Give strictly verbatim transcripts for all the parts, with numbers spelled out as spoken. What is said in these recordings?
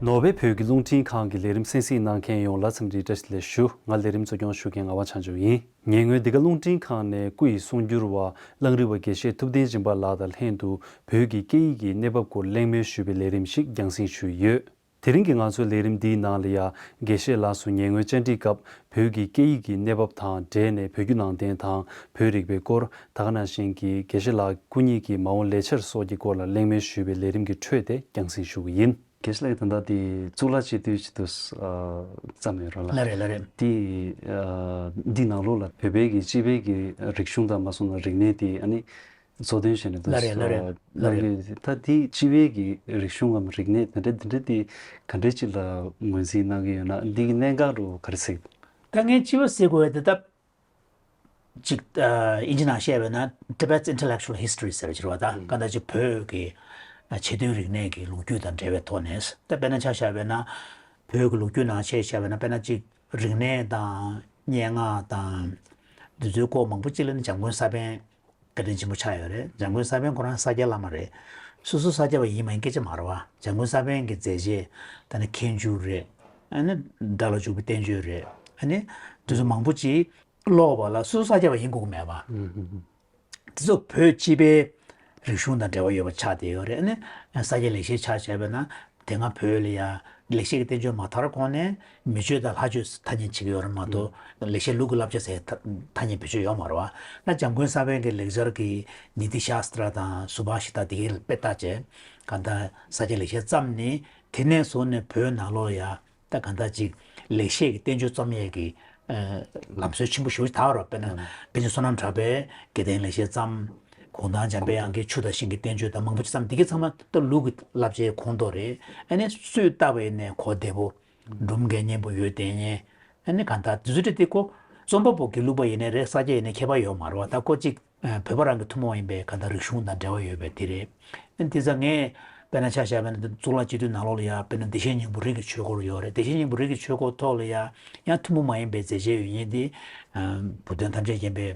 ནོར་ཝེ་བོད་ཀྱི་རླུང་འཕྲིན་ཁང་གི་ལས་རིམ་གསན་གཟིགས་གནང་མཁན་ཡོངས་ལ་འཚམས་འདྲིའི་བཀྲ་ཤིས་བདེ་ལེགས་ཞུ། ང་ལས་རིམ་གཙོ་སྐྱོང་ཞུ་མཁན་ངག་དབང་བྱང་ཆུབ་ཡིན། ཉེ་སྔོན་འདི་ག་རླུང་འཕྲིན་ཁང་ནས་སྐུ་ཡི་གསུང་སྒྱུར་བ་གླང་རི་བ་དགེ་བཤེས་ཐུབ་བསྟན་སྦྱིན་པ་ལགས་དང་ལྷན་དུ་བོད་ཀྱི་སྐད་ཡིག་གི་གནས་བབ་སྐོར་གླེང་མོལ་ཞུས་པའི་ལས་རིམ་ཞིག་རྒྱང་སྲིང་ཞུས་ཡོད། དེ་རིང་གི་ང་ཚོའི་ལས་རིམ་འདིའི་ནང་ལ་ཡང་དགེ་བཤེས་ལགས་སུ་ཉེ་སྔོན་བཅར་འདྲིའི་སྐབས་བོད་ཀྱི་སྐད་ཡིག་གི་གནས་བབ་དང་འབྲེལ་ནས་བོད་བརྒྱུད་ནང་བསྟན་དང་བོད་རིག་པའི་སྐོར། ད་ག་ནང་བཞིན་གྱི་དགེ་བཤེས་ལགས་སྐུ་ཉིད་ཀྱི་མ་འོངས་ལས་འཆར་སོགས་ཀྱི་སྐོར་ལ་གླེང་མོལ་ཞུས་པའི་ལས་རིམ་གྱི་འཕྲོས་དེ་རྒྱང་སྲིང་ཞུ་གི་ཡིན། དགེ་བཤེས་ལགས་ཀྱིས་ད་ལྟ་དེ་གཙུག་ལག་སྤྱི་འཐུས་ཆེད་དུ་བརྩམས་ཡོད་རེད་ལ། ལགས་རེད་ལགས་རེད། དེ་འདི་ནང་ལོགས་ལ་བོད་པའི་གི་སྤྱི་པའི་གི་རིག་གཞུང་དང་མ་སོང་ན་རིག་གནས་དེ་ཨ་ནི་གཙོ་དོན་བྱས་ནས་འདུག་ལགས་རེད་ལགས་རེད་ལགས་རེད། ད་དེ་སྤྱི་པའི་གི་རིག་གཞུང་ངམ་རིག་གནས་དེ་འདྲ་དེ་འདྲ་དེ་ག་འདྲ་ཅིག་ལ་ངོས་འཛིན་གནང་གི་ཡོད་ན་འདི་གི་གནད་འགག་རུ་ག་རེ་ཟེར། ད་ངས་སྤྱི་པ་ཟེར་དགོས་ཡ་དེ་ད་ཅིག་ཨ་ཨིན་ཇི་ནང་བཤད་པས་ན་Tibet's intellectual history ཟེར་གྱི་རེད་བ། ད་ག་འདྲ་ཅིག་བོད་ཀྱི་ཨ་ཆེས་མཐོའི་རིག་གནས་ཀྱི་ལོ་རྒྱུས་དང་འབྲེལ་བའི་ཐོག་ནས་ད་དཔེར་ན་ཆ་བཞག་པས་ན་བོད་ཀྱི་ལོ་རྒྱུས་ནང་བཤད་བཞག་པས་ན་དཔེར་ན་ཅིག་རིག་གནས་དང་སྙན་ངག་དང་འདི་ཚོའི་སྐོར་མང་པོ་ཅིག་ལ་ནི་འཇམ་མགོན་ས་པཎ་བཀའ་དྲིན་ཆེན་པོ་ཆགས་ཡོད་རེད། འཇམ་མགོན་ས་པཎ་ཁོ་རང་ས་སྐྱ་བླ་མ་རེད། སོ་སོ་ས་སྐྱ་བ་ཡིན་མ་ཡིན་སྐད་ཆ་མ་རེད་བ། འཇམ་མགོན་ས་པཎ་གྱི་མཛད་རྗེས་ད་ནི་མཁས་འགྱུར་རེད། ཨ་ནི་དགྲ་ལ་འཇུག་པའི་བསྟན་བཅོས་རེད། ཨ་ནི་དེ་ཚོ་མང་པོ་ཅིག་ཀློག་པ་ལ་སོ་སོ་ས་སྐྱ་བ་ཡིན་དགོས་ཀྱི་མེད་པ། དེ་ཚོ་བོད་སྤྱི་པའི་རིག་གཞུང་དང་འབྲེལ་བ་ཡོད་པ་ཆགས་བསྡད་ཡོད་རེད། ཨ་ནི་ས་སྐྱ་ལེགས་བཤད་ཆ་བཞག་པ་ན་དེ་སྔ་བོད་ལ་ཡ་ལེགས་བཤད་ཀྱི་བསྟན་བཅོས་མ་དར་གོང་ནས་མི་ཆོས་དང་ལྷ་ཆོས་ཐ་སྙད་བྱེད་ཀྱི་ཡོད་རེད་མ་གཏོགས་ལེགས་བཤད་ལུགས་ཀྱི་བསླབ་བྱ་ཟེར་ཐ་ཐ་སྙད་བེད་སྤྱོད་ཡོད་མ་རེད་བ། ད་འཇམ་མགོན་ས་པཎ་གྱི་ལེགས་སྦྱར་གྱི་ནི་ཏི་ཤཱསྟྲ་དང་སུ་བྷ་ཤི་ཏ་དེ་གའི་དཔེ་ལྟ་བྱས་གང་ལྟར་ས་སྐྱ་ལེགས་བཤད་བརྩམས་ནས་དེ་ནས་བཟུང་ནས་བོད་ནང་ལོགས་ལ་ཡ། ད་གང་ལྟར་ཅིག་ལེགས་བཤད་ཀྱི་བསྟན་བཅོས་རྩོམ་ཡས་ཀྱི་ཨ་ལམ་སྲོལ་ཆེན་པོ་ཞེ་པོ་ཅིག་དར་བ་རེད། དཔེར་ན་ཨ་པཎ་ཆེན་བསོད་ནམས་གྲགས་པས་དགེ་ལྡན་ལེགས་བཤད་བརྩམས། གུང་ཐང་འཇམ་དཔལ་དབྱངས་ཀྱིས་ཆུ་དང་ཤིང་གི་བསྟན་བཅོས་དང་མང་པོ་ཅིག་བརྩམས། འདི་གའི་ཚང་མ་ད་ལུགས་ཀྱི་བསླབ་བྱའི་ཁོངས་གཏོགས་རེད། ཨ་ནི་སུས་བལྟས་པ་ཡིན་ནའི་གོ་བདེ་པོ། སྒྲུང་གི་སྙན་པོ་ཡོད་དེ་ཉན། ཨ་ནི་གང་ལྟར་དེ་ཚོ་དེ་ཁོ་རྩོམ་པ་པོ་དགེ་ལུགས་པ་ཡིན་ནའི་རེད། ས་སྐྱ་ཡིན་ནའི་ཁྱད་པར་ཡོད་མ་རེད་བ། ད་ཁོ་ཅིག་བོད་པ་རང་གི་ཐུན་མོང་ཡིན་པའི་གང་ལྟར་རིག་གཞུང་དང་འབྲེལ་བ་ཡོད་པའི་དེ་རེད། ཨ་ནི་དེ་ཚ་ངས་དཔེར་ན་ཆ་བཞག་པ་ན་གཙུག་ལག་སྤྱི་འཐུས་ནང་ལོགས་ལ་ཡ་དཔེར་ན་བདེ་གཤེགས་སྙིང་པོ་རིགས་ཀྱི་ཆོས་སྐོར་ཡོད་རེད། བདེ་གཤེགས་སྙིང་པོ་རིགས་ཀྱི་ཆོས་སྐོར་ཐོག་ལ་ཡ་ཡང་ཐུན་མོང་མ་ཡིན་པའི་མཛད་རྗེས་ཡོད་མཁན་དེ་བུ་སྟོན་ཐམས་ཅད་མཁྱེན་པའི་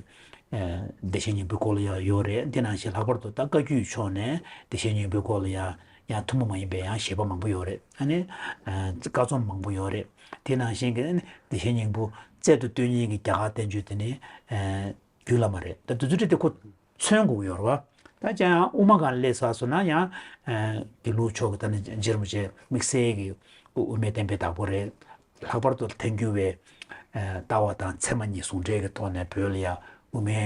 བདེ་གཤེགས་སྙིང་པོའི་སྐོར་ལ་ཡ་ཡོད་རེད། དེ་ནང་བཞིན་ལྷག་པར་དུ་ད་བཀའ་བརྒྱུད་ཕྱོགས་ནས་བདེ་གཤེགས་སྙིང་པོའི་སྐོར་ལ་ཡ་ཡང་ཐུན་མོང་མ་ཡིན་པའི་ཡང་བཞེད་པ་མང་པོ་ཡོད་རེད། ཨ་ནི་བཀའ་རྩོམ་མང་པོ་ཡོད་རེད། དེ་ནང་བཞིན་གྱི་ཨ་ནི་བདེ་གཤེགས་སྙིང་པོ་རྩལ་དུ་བཏོན་མཁན་གྱི་རྒྱ་གར་བསྟན་བཅོས་དེ་ནི། རྒྱུད་བླ་མ་རེད། ད་དེ་ཚོ་ཁྲིད་དེ་ཁོ་མཚོན་དགོས་ཀྱི་ཡོད་རེད་བ། ད་ཅང་ཡང་དབུ་མ་སྒང་ལ་སླེབས་ཚར་སོང་ན་ཡང་དགེ་ལུགས་ཕྱོགས་ཀྱི་ད་ནི་རྗེ་རིན་པོ་ཆེ་དམིགས་བསལ་གྱི་དབུ་མའི་བསྟན་པའི་བདག་པོ་རེད། ལྷག་པར་དུ་ཐལ་འགྱུར་བའི་ལྟ་བ་དང་ཚད་མ་གཉིས་ཟུང་འབྲེལ་གྱི་ཐོག་ནས་བོད་ལ་ཡང་དབུ་མའི་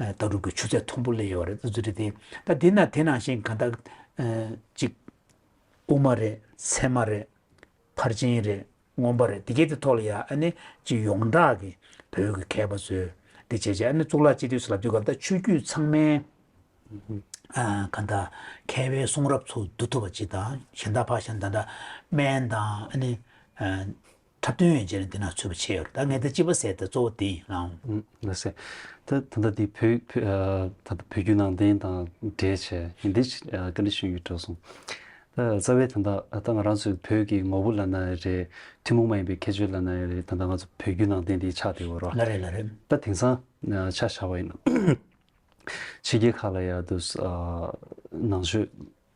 ལྟ་གྲུབ་ཀྱི་ཆུ་ཚད་མཐོན་པོ་སླེབས་ཡོད་རེད། ད་དེ་ཚོ་ཁྲིད་དེ་ད་དེ་ན་དེ་ནང་བཞིན་གང་ལྟར་ཅིག་དབུ་མ་རེད། ཚད་མ་རེད། ཕར་ཕྱིན་རེད། མངོན་པ་རེད། དེ་གའི་དེ་ཐོག་ལ་ཡ་ཨ་ནི་ཅིག་ཡོངས་གྲགས་ཀྱི་བོད་ཀྱི་མཁས་པ་ཚོས་དེ་བྱས་བྱས་ཨ་ནི་གཙུག་ལག་སྤྱི་འཐུས་སུ་ལབ་དུས་སྐབས་ད་ཆོས་བརྒྱུད་ཚང་མའི་ཨ་གང་ལྟར་མཁས་པའི་གསུང་རབ་ཚོ་བསྡུ་ཐུབ་པ་ཅིག་དང་གཞན་དག་ཕར་བཞག་ད་ལྟ་སྨན་དང་ཨ་ནི་ཨ་འཁྲབ་སྟོན་ཡན་ཆད་ནས་འདི་ན་ཚུད་པ་བྱས་ཡོད་རེད། ད་ངས་ད་སྤྱི་པ་ཟེར་ད་གཙོ་བོ་དེ་ཡིན་ལགས། ལགས་སེ། ད་ད་ལྟ་འདི་བོད་བོད་ཨ་ད་ལྟ་བོད་བརྒྱུད་ནང་བསྟན་དང་འབྲེལ་བྱས་ཡིན་འདི་ཨ་བཀའ་འདྲི་ཞུ་ཡུལ་འགྲོ་སོང་། ད་རྩ་བའི་ད་ལྟ་ད་ང་རང་ཚོའི་བོད་ཀྱི་ངོ་བོ་ལབ་ན་རེད། ཐུན་མོང་མ་ཡིན་པའི་ཁྱད་ཆོས་ལབ་ན་རེད། ད་ལྟ་ང་ཚོ་བོད་བརྒྱུད་ནང་བསྟན་འདི་ཆགས་བསྡད་ཡོད་རེད། ལགས་རེད་ལགས་རེད། ད་དེང་སང་ཆ་བཞག་པ་ཡིན་ན་ཕྱི་རྒྱལ་ཁག་ལ་ཡ་དུ་ནང་ཆོས་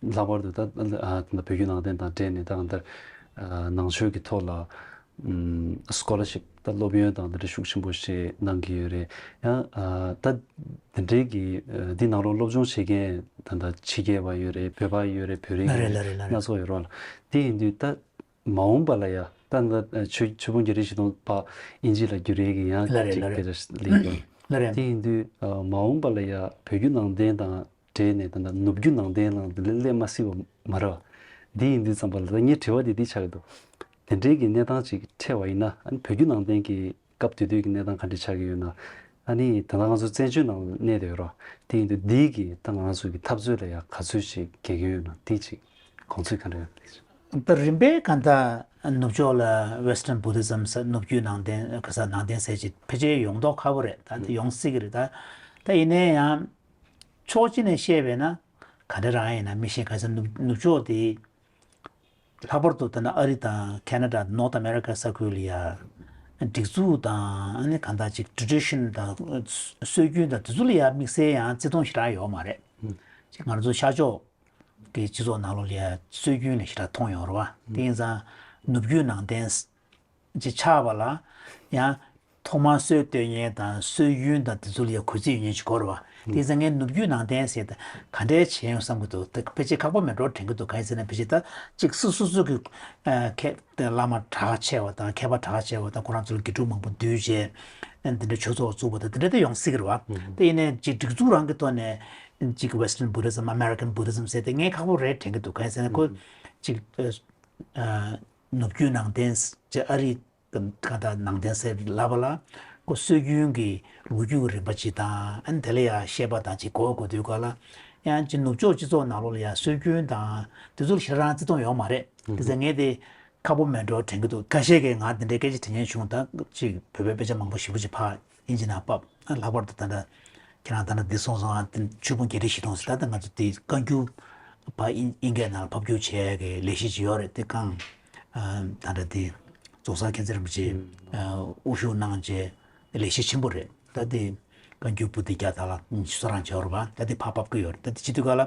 ལྷག་པར་དུ་ད་ད་ལྟ་བོད་བརྒྱུད་ནང་བསྟན་དང་འབྲེལ་ནས་ད་ད་ནང་ཆོས་ཀྱི་ཐོག་ལ་སྐོ་ལར་ཤིབ་ད་སློབ་ཡོན་དང་འདི་འདྲ་ཤུགས་ཆེན་པོ་ཞིག་གནང་གི་ཡོད་རེད། ཡང་ད་འདི་འདྲའི་གི་འདི་ནང་ལོགས་སློབ་སྦྱོང་བྱེད་མཁན་ད་ལྟ་ཕྱི་རྒྱལ་བ་ཡོད་རེད། བོད་པ་ཡོད་རེད། བོད་རིགས་ལ་རེད་ཡོད་ལ་རེད་རེད་ལ་རེད། སྣ་ཚོགས་ཡོད་རེད་བ་ལ། དེ་ཡིན་དུས་ད་མ་འོངས་པ་ལ་ཡ་ད་ད་ཆོས་ཆོས་ཕུང་རྒྱ་རིགས་ཞིག་དང་ཕ་ཨིན་ཇི་ལ་བསྒྱུར་ཡས་ཀྱི་ཡང་ལ་རེད་ཅིག་ལ་རེད་སྐད་ཆ་སླེབས་ཡོད། ལ་རེད། དེ་ཡིན་དུས་མ་འོངས་པ་ལ་ཡ་བོད་བརྒྱུད་ནང་བསྟན་དང་འབྲེལ་ནས་ད་ལྟ་ནུབ་རྒྱུད་ནང་བསྟན་ནང་དུ་སླེབས་མ་སྲིད་པ་མ་རེད་བ། འདི་ཡིན་དུས་ཙམ་པ་ལ་ད་ངའི་དྲི་བ་དེ་འདི་ཆགས་ཀྱི་འདུག་དེ་འདྲའི་གི་གནས་སྟངས་ཅིག་འཕྲད་པ་ཡིན་ན་ཨ་ནི་བོད་བརྒྱུད་ནང་བསྟན་གྱི་སྐབས་དེ་དུས་ཀྱི་གནས་སྟངས་ག་འདྲ་ཆགས་ཀྱི་ཡོད་ན། ཨ་ནི་ད་ལྟ་ང་ཚོ་བཙན་བྱོལ་ནང་གནས་བསྡད་ཡོད་རེད་བ། དེ་ཡིན་དུས་འདི་གི་ད་ང་ཚོ་གི་འཐབ་རྩོད་ལ་ཡང་ག་ཚོད་ཅིག་འགན་ཡོད་ན་དེ་ཅིག་དགོངས་ཚུལ་ག་འདྲ་ཡོད་ན་དེ་ཅིག་ད་རིམ་པས་གང་ལྟར་ནུབ་ཕྱོགས་ལ་Western Buddhism ཟེར་ནུབ་རྒྱུད་ནང་བསྟན་ག་ས་ནང་བསྟན་ཟེར་ཅིག་ཕལ་ཆེར་ཡོང་མདོག་ཁ་པོ་རེད། ད་དེ་ཡོང་སྲིད་ཀྱི་རེད། ད་ད་ཡིན་ནའི་ཡང་ཕྱོགས་གཅིག་ནས་བཤད་པས་ན་ག་འདྲ་རང་ཡིན་ན་མི་ཤེས། ག་ས་ནུབ་ནུབ་ཕྱོགས་དེ་ལྷག་པར་དུ་ད་ནི་ཨ་རི་དང་ཁེ་ན་ཌ་North America ས་ཁུལ་ལ་ཡ་སྒྲིག་འཛུགས་དང་ཨ་ནི་གང་ལྟར་ཅིག་tradition དང་སྲོལ་རྒྱུན་དང་དེ་ཚོ་ལ་ཡ་དམིགས་བསལ་ཡང་བརྩི་མཐོང་ཞེ་དྲག་ཡོད་མ་རེད། ཅིག་ང་རང་ཚོ་ཤར་ཕྱོགས་ གི་སྤྱི་ཚོགས་ནང་ལོགས་ལ་ཡ་སྲོལ་རྒྱུན་ལ་ཞེ་དྲག་མཐོང་ཡོང་རེད་བ། དེ་ཡིན་ཙང་ནུབ་རྒྱུད་ནང་བསྟན་ཅེས་ཆགས་པ་ལ་ཡང་ཐོག་མར་སྲོལ་གཏོད་མཁན་དང་སྲོལ་རྒྱུན་དང་དེ་ཚོ་ལ་ཡ་གུས་བརྩི་ཡོད་མཁན་ཞིག་དགོས་རེད་བ། དེ་ཡིན་ཙང་ངས་ནུབ་རྒྱུད་ནང་བསྟན་ཟེར་ད་ག་འདྲས་བྱས་ཡོང་བསམ་གྱི་འདུག་ད་ཕལ་ཆེར་ཁག་པོ་མེད་འགྲོ་དྲན་གྱི་འདུག་གང་ཡིན་ཟེར་ན་ཕལ་ཆེར་ད་གཅིག་སོ་སོ་སོ་གི་ཨ་མཁས་བླ་མ་གྲགས་ཆེ་བ་དང་མཁས་པ་གྲགས་ཆེ་བ་དང་ཁོ་རང་ཚོ་ལ་དགེ་ཕྲུག་མང་པོ་འདུས་བྱས་འདི་འདྲའི་ཆོས་ཚོགས་བཙུགས་པ་དང་འདི་འདྲ་དེ་ཡོང་སྲིད་ཀྱི་རེད་བ། དེ་ཡིན་ནའི་གཅིག་སྒྲིག་འཛུགས་རང་གི་ཐོག་ནས་གཅིག་Western Buddhism, American Buddhism ཟེར་ཏེ་ངས་ཁག་པོ་རེད་དྲན་གྱི་འདུག་གང་ཡིན་ཟེར་ན་ཁོ་གཅིག་ཨ་ནུབ་རྒྱུད་ནང་བསྟན་ཟེར་ཨ་རི་གང་ལྟར་ནང་བསྟན་ཟེར་ལབ་པ་ལ་ཁོ་སྲོལ་རྒྱུན་གྱི་ལོ་རྒྱུས་ཀྱི་རིམ་པ་ཅིག་དང་ཨ་ནི་དེ་ལ་ཡང་བཤད་པ་དང་ཅིག་གོ་དགོས་དུས་ག་ལ་ཡང་ཅིག་ནུབ་ཕྱོགས་སྤྱི་ཚོགས་ནང་ལོགས་ལ་ཡང་སྲོལ་རྒྱུན་དང་དེ་ཚོ་ལ་ཞེ་དྲག་བརྩི་མཐོང་ཡོད་མ་རེད། དེ་ཚོ་ངས་དེ་ཁག་པོ་མེད་འགྲོ་དྲན་གྱི་འདུག་ཁ་ཤས་ཀྱིས་ང་འདི་འདྲའི་སྐད་ཆ་དྲི་མཁན་བྱུང་། ད་ཅིག་བོད་པའི་དཔེ་ཆ་མང་པོ་ཞེ་པོ་ཅིག་ཕར་དབྱིན་ཇི་ནང་ཕབ། ལྷག་པར་དུ་ད་ལྟ་ཁྱེད་རང་ད་ལྟ་འདི་སོང་སོང་ཨ་ཆོས་ཕུང་རྒྱས་འབྲིང་བཞི་སྟོང་ཟེར། ད་ལྟ་ང་ཚོ་དེ་བཀའ་འགྱུར་ཕར་དབྱིན་དབྱིན་སྐད་ནང་ལ་ཕབ་བསྒྱུར་བྱས་ཀྱི་ལས་གཞི་ཅིག་ཡོད་རེད། དེ་གང་ཨ་ད་ལྟ་དེ་རྫོང་སར་མཁྱེན་བརྩེ་རིན་པོ་ཆེ་ཨ་དབུ་བཞུགས་གནང་བྱས་ལས་གཞི་ཆེན་པོ་རེད། ད་དེ་བཀའ་འགྱུར་པོ་ཏི་བརྒྱ་དང་ལྔ་ཉི་ཤུ་རྩ་གྲངས་བྱས་པ་རེད་པ། ད་དེ་ཕར་ཕབ་ཀྱི་ཡོད་རེད། ད་དེ་བྱེད་དུས་ག་ལ་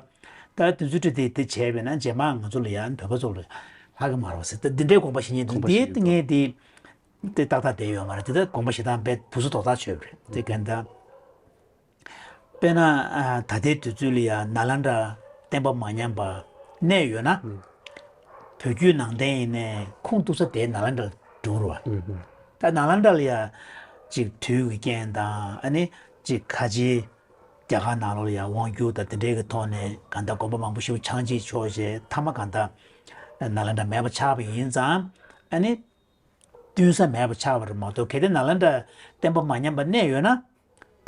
ད་དེ་ཚོའི་ཁྲོད་དེ་དེ་བྱས་པས་ན་རྗེས་མ་ང་ཚོ་ལ་ཡང་བོད་པ་ཚོ་ལ་ལྷག་གི་མ་རེད་པ་ཟེར། ད་འདི་འདྲའི་དགོངས་པ་བཞེས་མཁན་འདུག་དགོངས་པ་བཞེས་འདུག་དེ་ངས་དེ་དེ་ཏག་ཏག་བསྡད་ཡོད་མ་རེད། དེ་ད་དགོངས་པ་བཞེས་སྟངས་དཔེ་བུ་སུ་དོག་ཐག་ཆོད་པ་རེད། དེ་གན་ད་དཔེར་ན་ཨ་ད་ལྟའི་དུས་ཚོད་ལ་ཡང་ནཱ་ལེནྡྲ་བསྟན་པ་མ་ཉམས་པ་གནས་ཡོད་ན། བོད་བརྒྱུད་ནང་བསྟན་ཡིན་ནའི་ཁུངས་གཏུགས་ས་དེ་ནཱ་ལེནྡྲ་འགྲོ་རུ་བ། ད་ནཱ་ལེནྡྲ་ལ་ཡང་ཅིག་དུས་ཀྱི་རྐྱེན་དང་ཨ་ནི་ཅིག་ཁ་ཆེའི་རྒྱ་གར་ནང་ལོགས་ལ་ཡང་དབང་བསྒྱུར་དང་དེ་འདྲའི་གི་ཐོག་ནས་གང་ལྟར་དགོན་པ་མང་པོ་ཞིག་ཆག་འཇིག་ཕྱོགས་བྱས་མཐའ་མ་གང་ལྟར་ནཱ་ལེནྡྲ་མེད་པ་ཆགས་པ་ཡིན་ཙང་ཨ་ནི། བསྟུན་ས་མེད་པ་ཆགས་པ་རེད་མ་གཏོགས། གལ་ཏེ་ནཱ་ལེནྡྲ་བསྟན་པ་མ་ཉམས་པ་གནས་ཡོད་ན།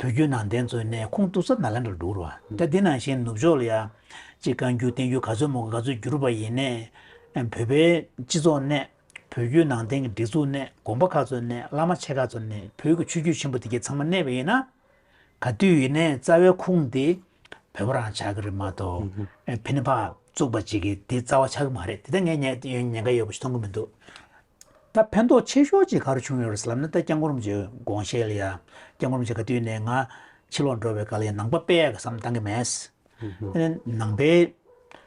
བོད་བརྒྱུད་ནང་བསྟན་ཚོའི་གནས་ཁུངས་གཏུགས་ས་ནཱ་ལེནྡྲ་འདུག་རེད་བ། ད་འདི་ནང་བཞིན་ནུབ་ཕྱོགས་ལ་ཡ་ཅིག་བཀའ་འགྱུར་བསྟན་འགྱུར་ག་ཚོད་མང་པོ་ག་ཚོད་བསྒྱུར་བ་ཡིན་ནའི། བོད་པའི་སྤྱི་ཚོགས་གནས། བོད་བརྒྱུད་ནང་བསྟན་གྱི་སྒྲིག་འཛུགས་གནས། དགོན་པ་ཁག་ཚོ་གནས། བླ་མ་ཆེ་ཁག་ཚོ་གནས། བོད་ཀྱི་ཆོས་བརྒྱུད་ཆེན་པོ་དེ་གའི་ཚང་མ་གནས་པ་ཡིན་ན། ག་དུས་ཡིན་ནའི་རྩ་བའི་ཁུངས་དེ་བོད་པ་རང་ཆགས་ཀྱི་རེད་མ་གཏོགས། ཨེ་ཕན་ནི་ཕར་བཙུགས་པ་ཅིག་གིས་དེ་རྩ་བ་ཆགས་ཀྱི་མ་རེད། དེ་ལྟར་ངས་ཉན་ཉེན་ཁ་ཡོད་པ་ཞིག་མཐོང་གི་མི་འདུག་ད་ཕན་ཐོགས་ཆེ་ཤོས་ཅིག་ག་རེ་བྱུང་ཡོད་རེད་ཟེར་ལབ་ན། ད་སྐྱབས་མགོན་རིན་པོ་ཆེའི་དགོངས་བཞེད་ལ་ཡ། སྐྱབས་མགོན་རིན་པོ་ཆེ་ག་དུས་ནས་ང་ཕྱི་ལོགས་འགྲོ་བའི་སྐབས་ལ་ཡ་ནང་པ་སྤེལ་ཡག་གི་བསམ་བཏང་གི་མེད། ཨ་ནི་ནང་པའི་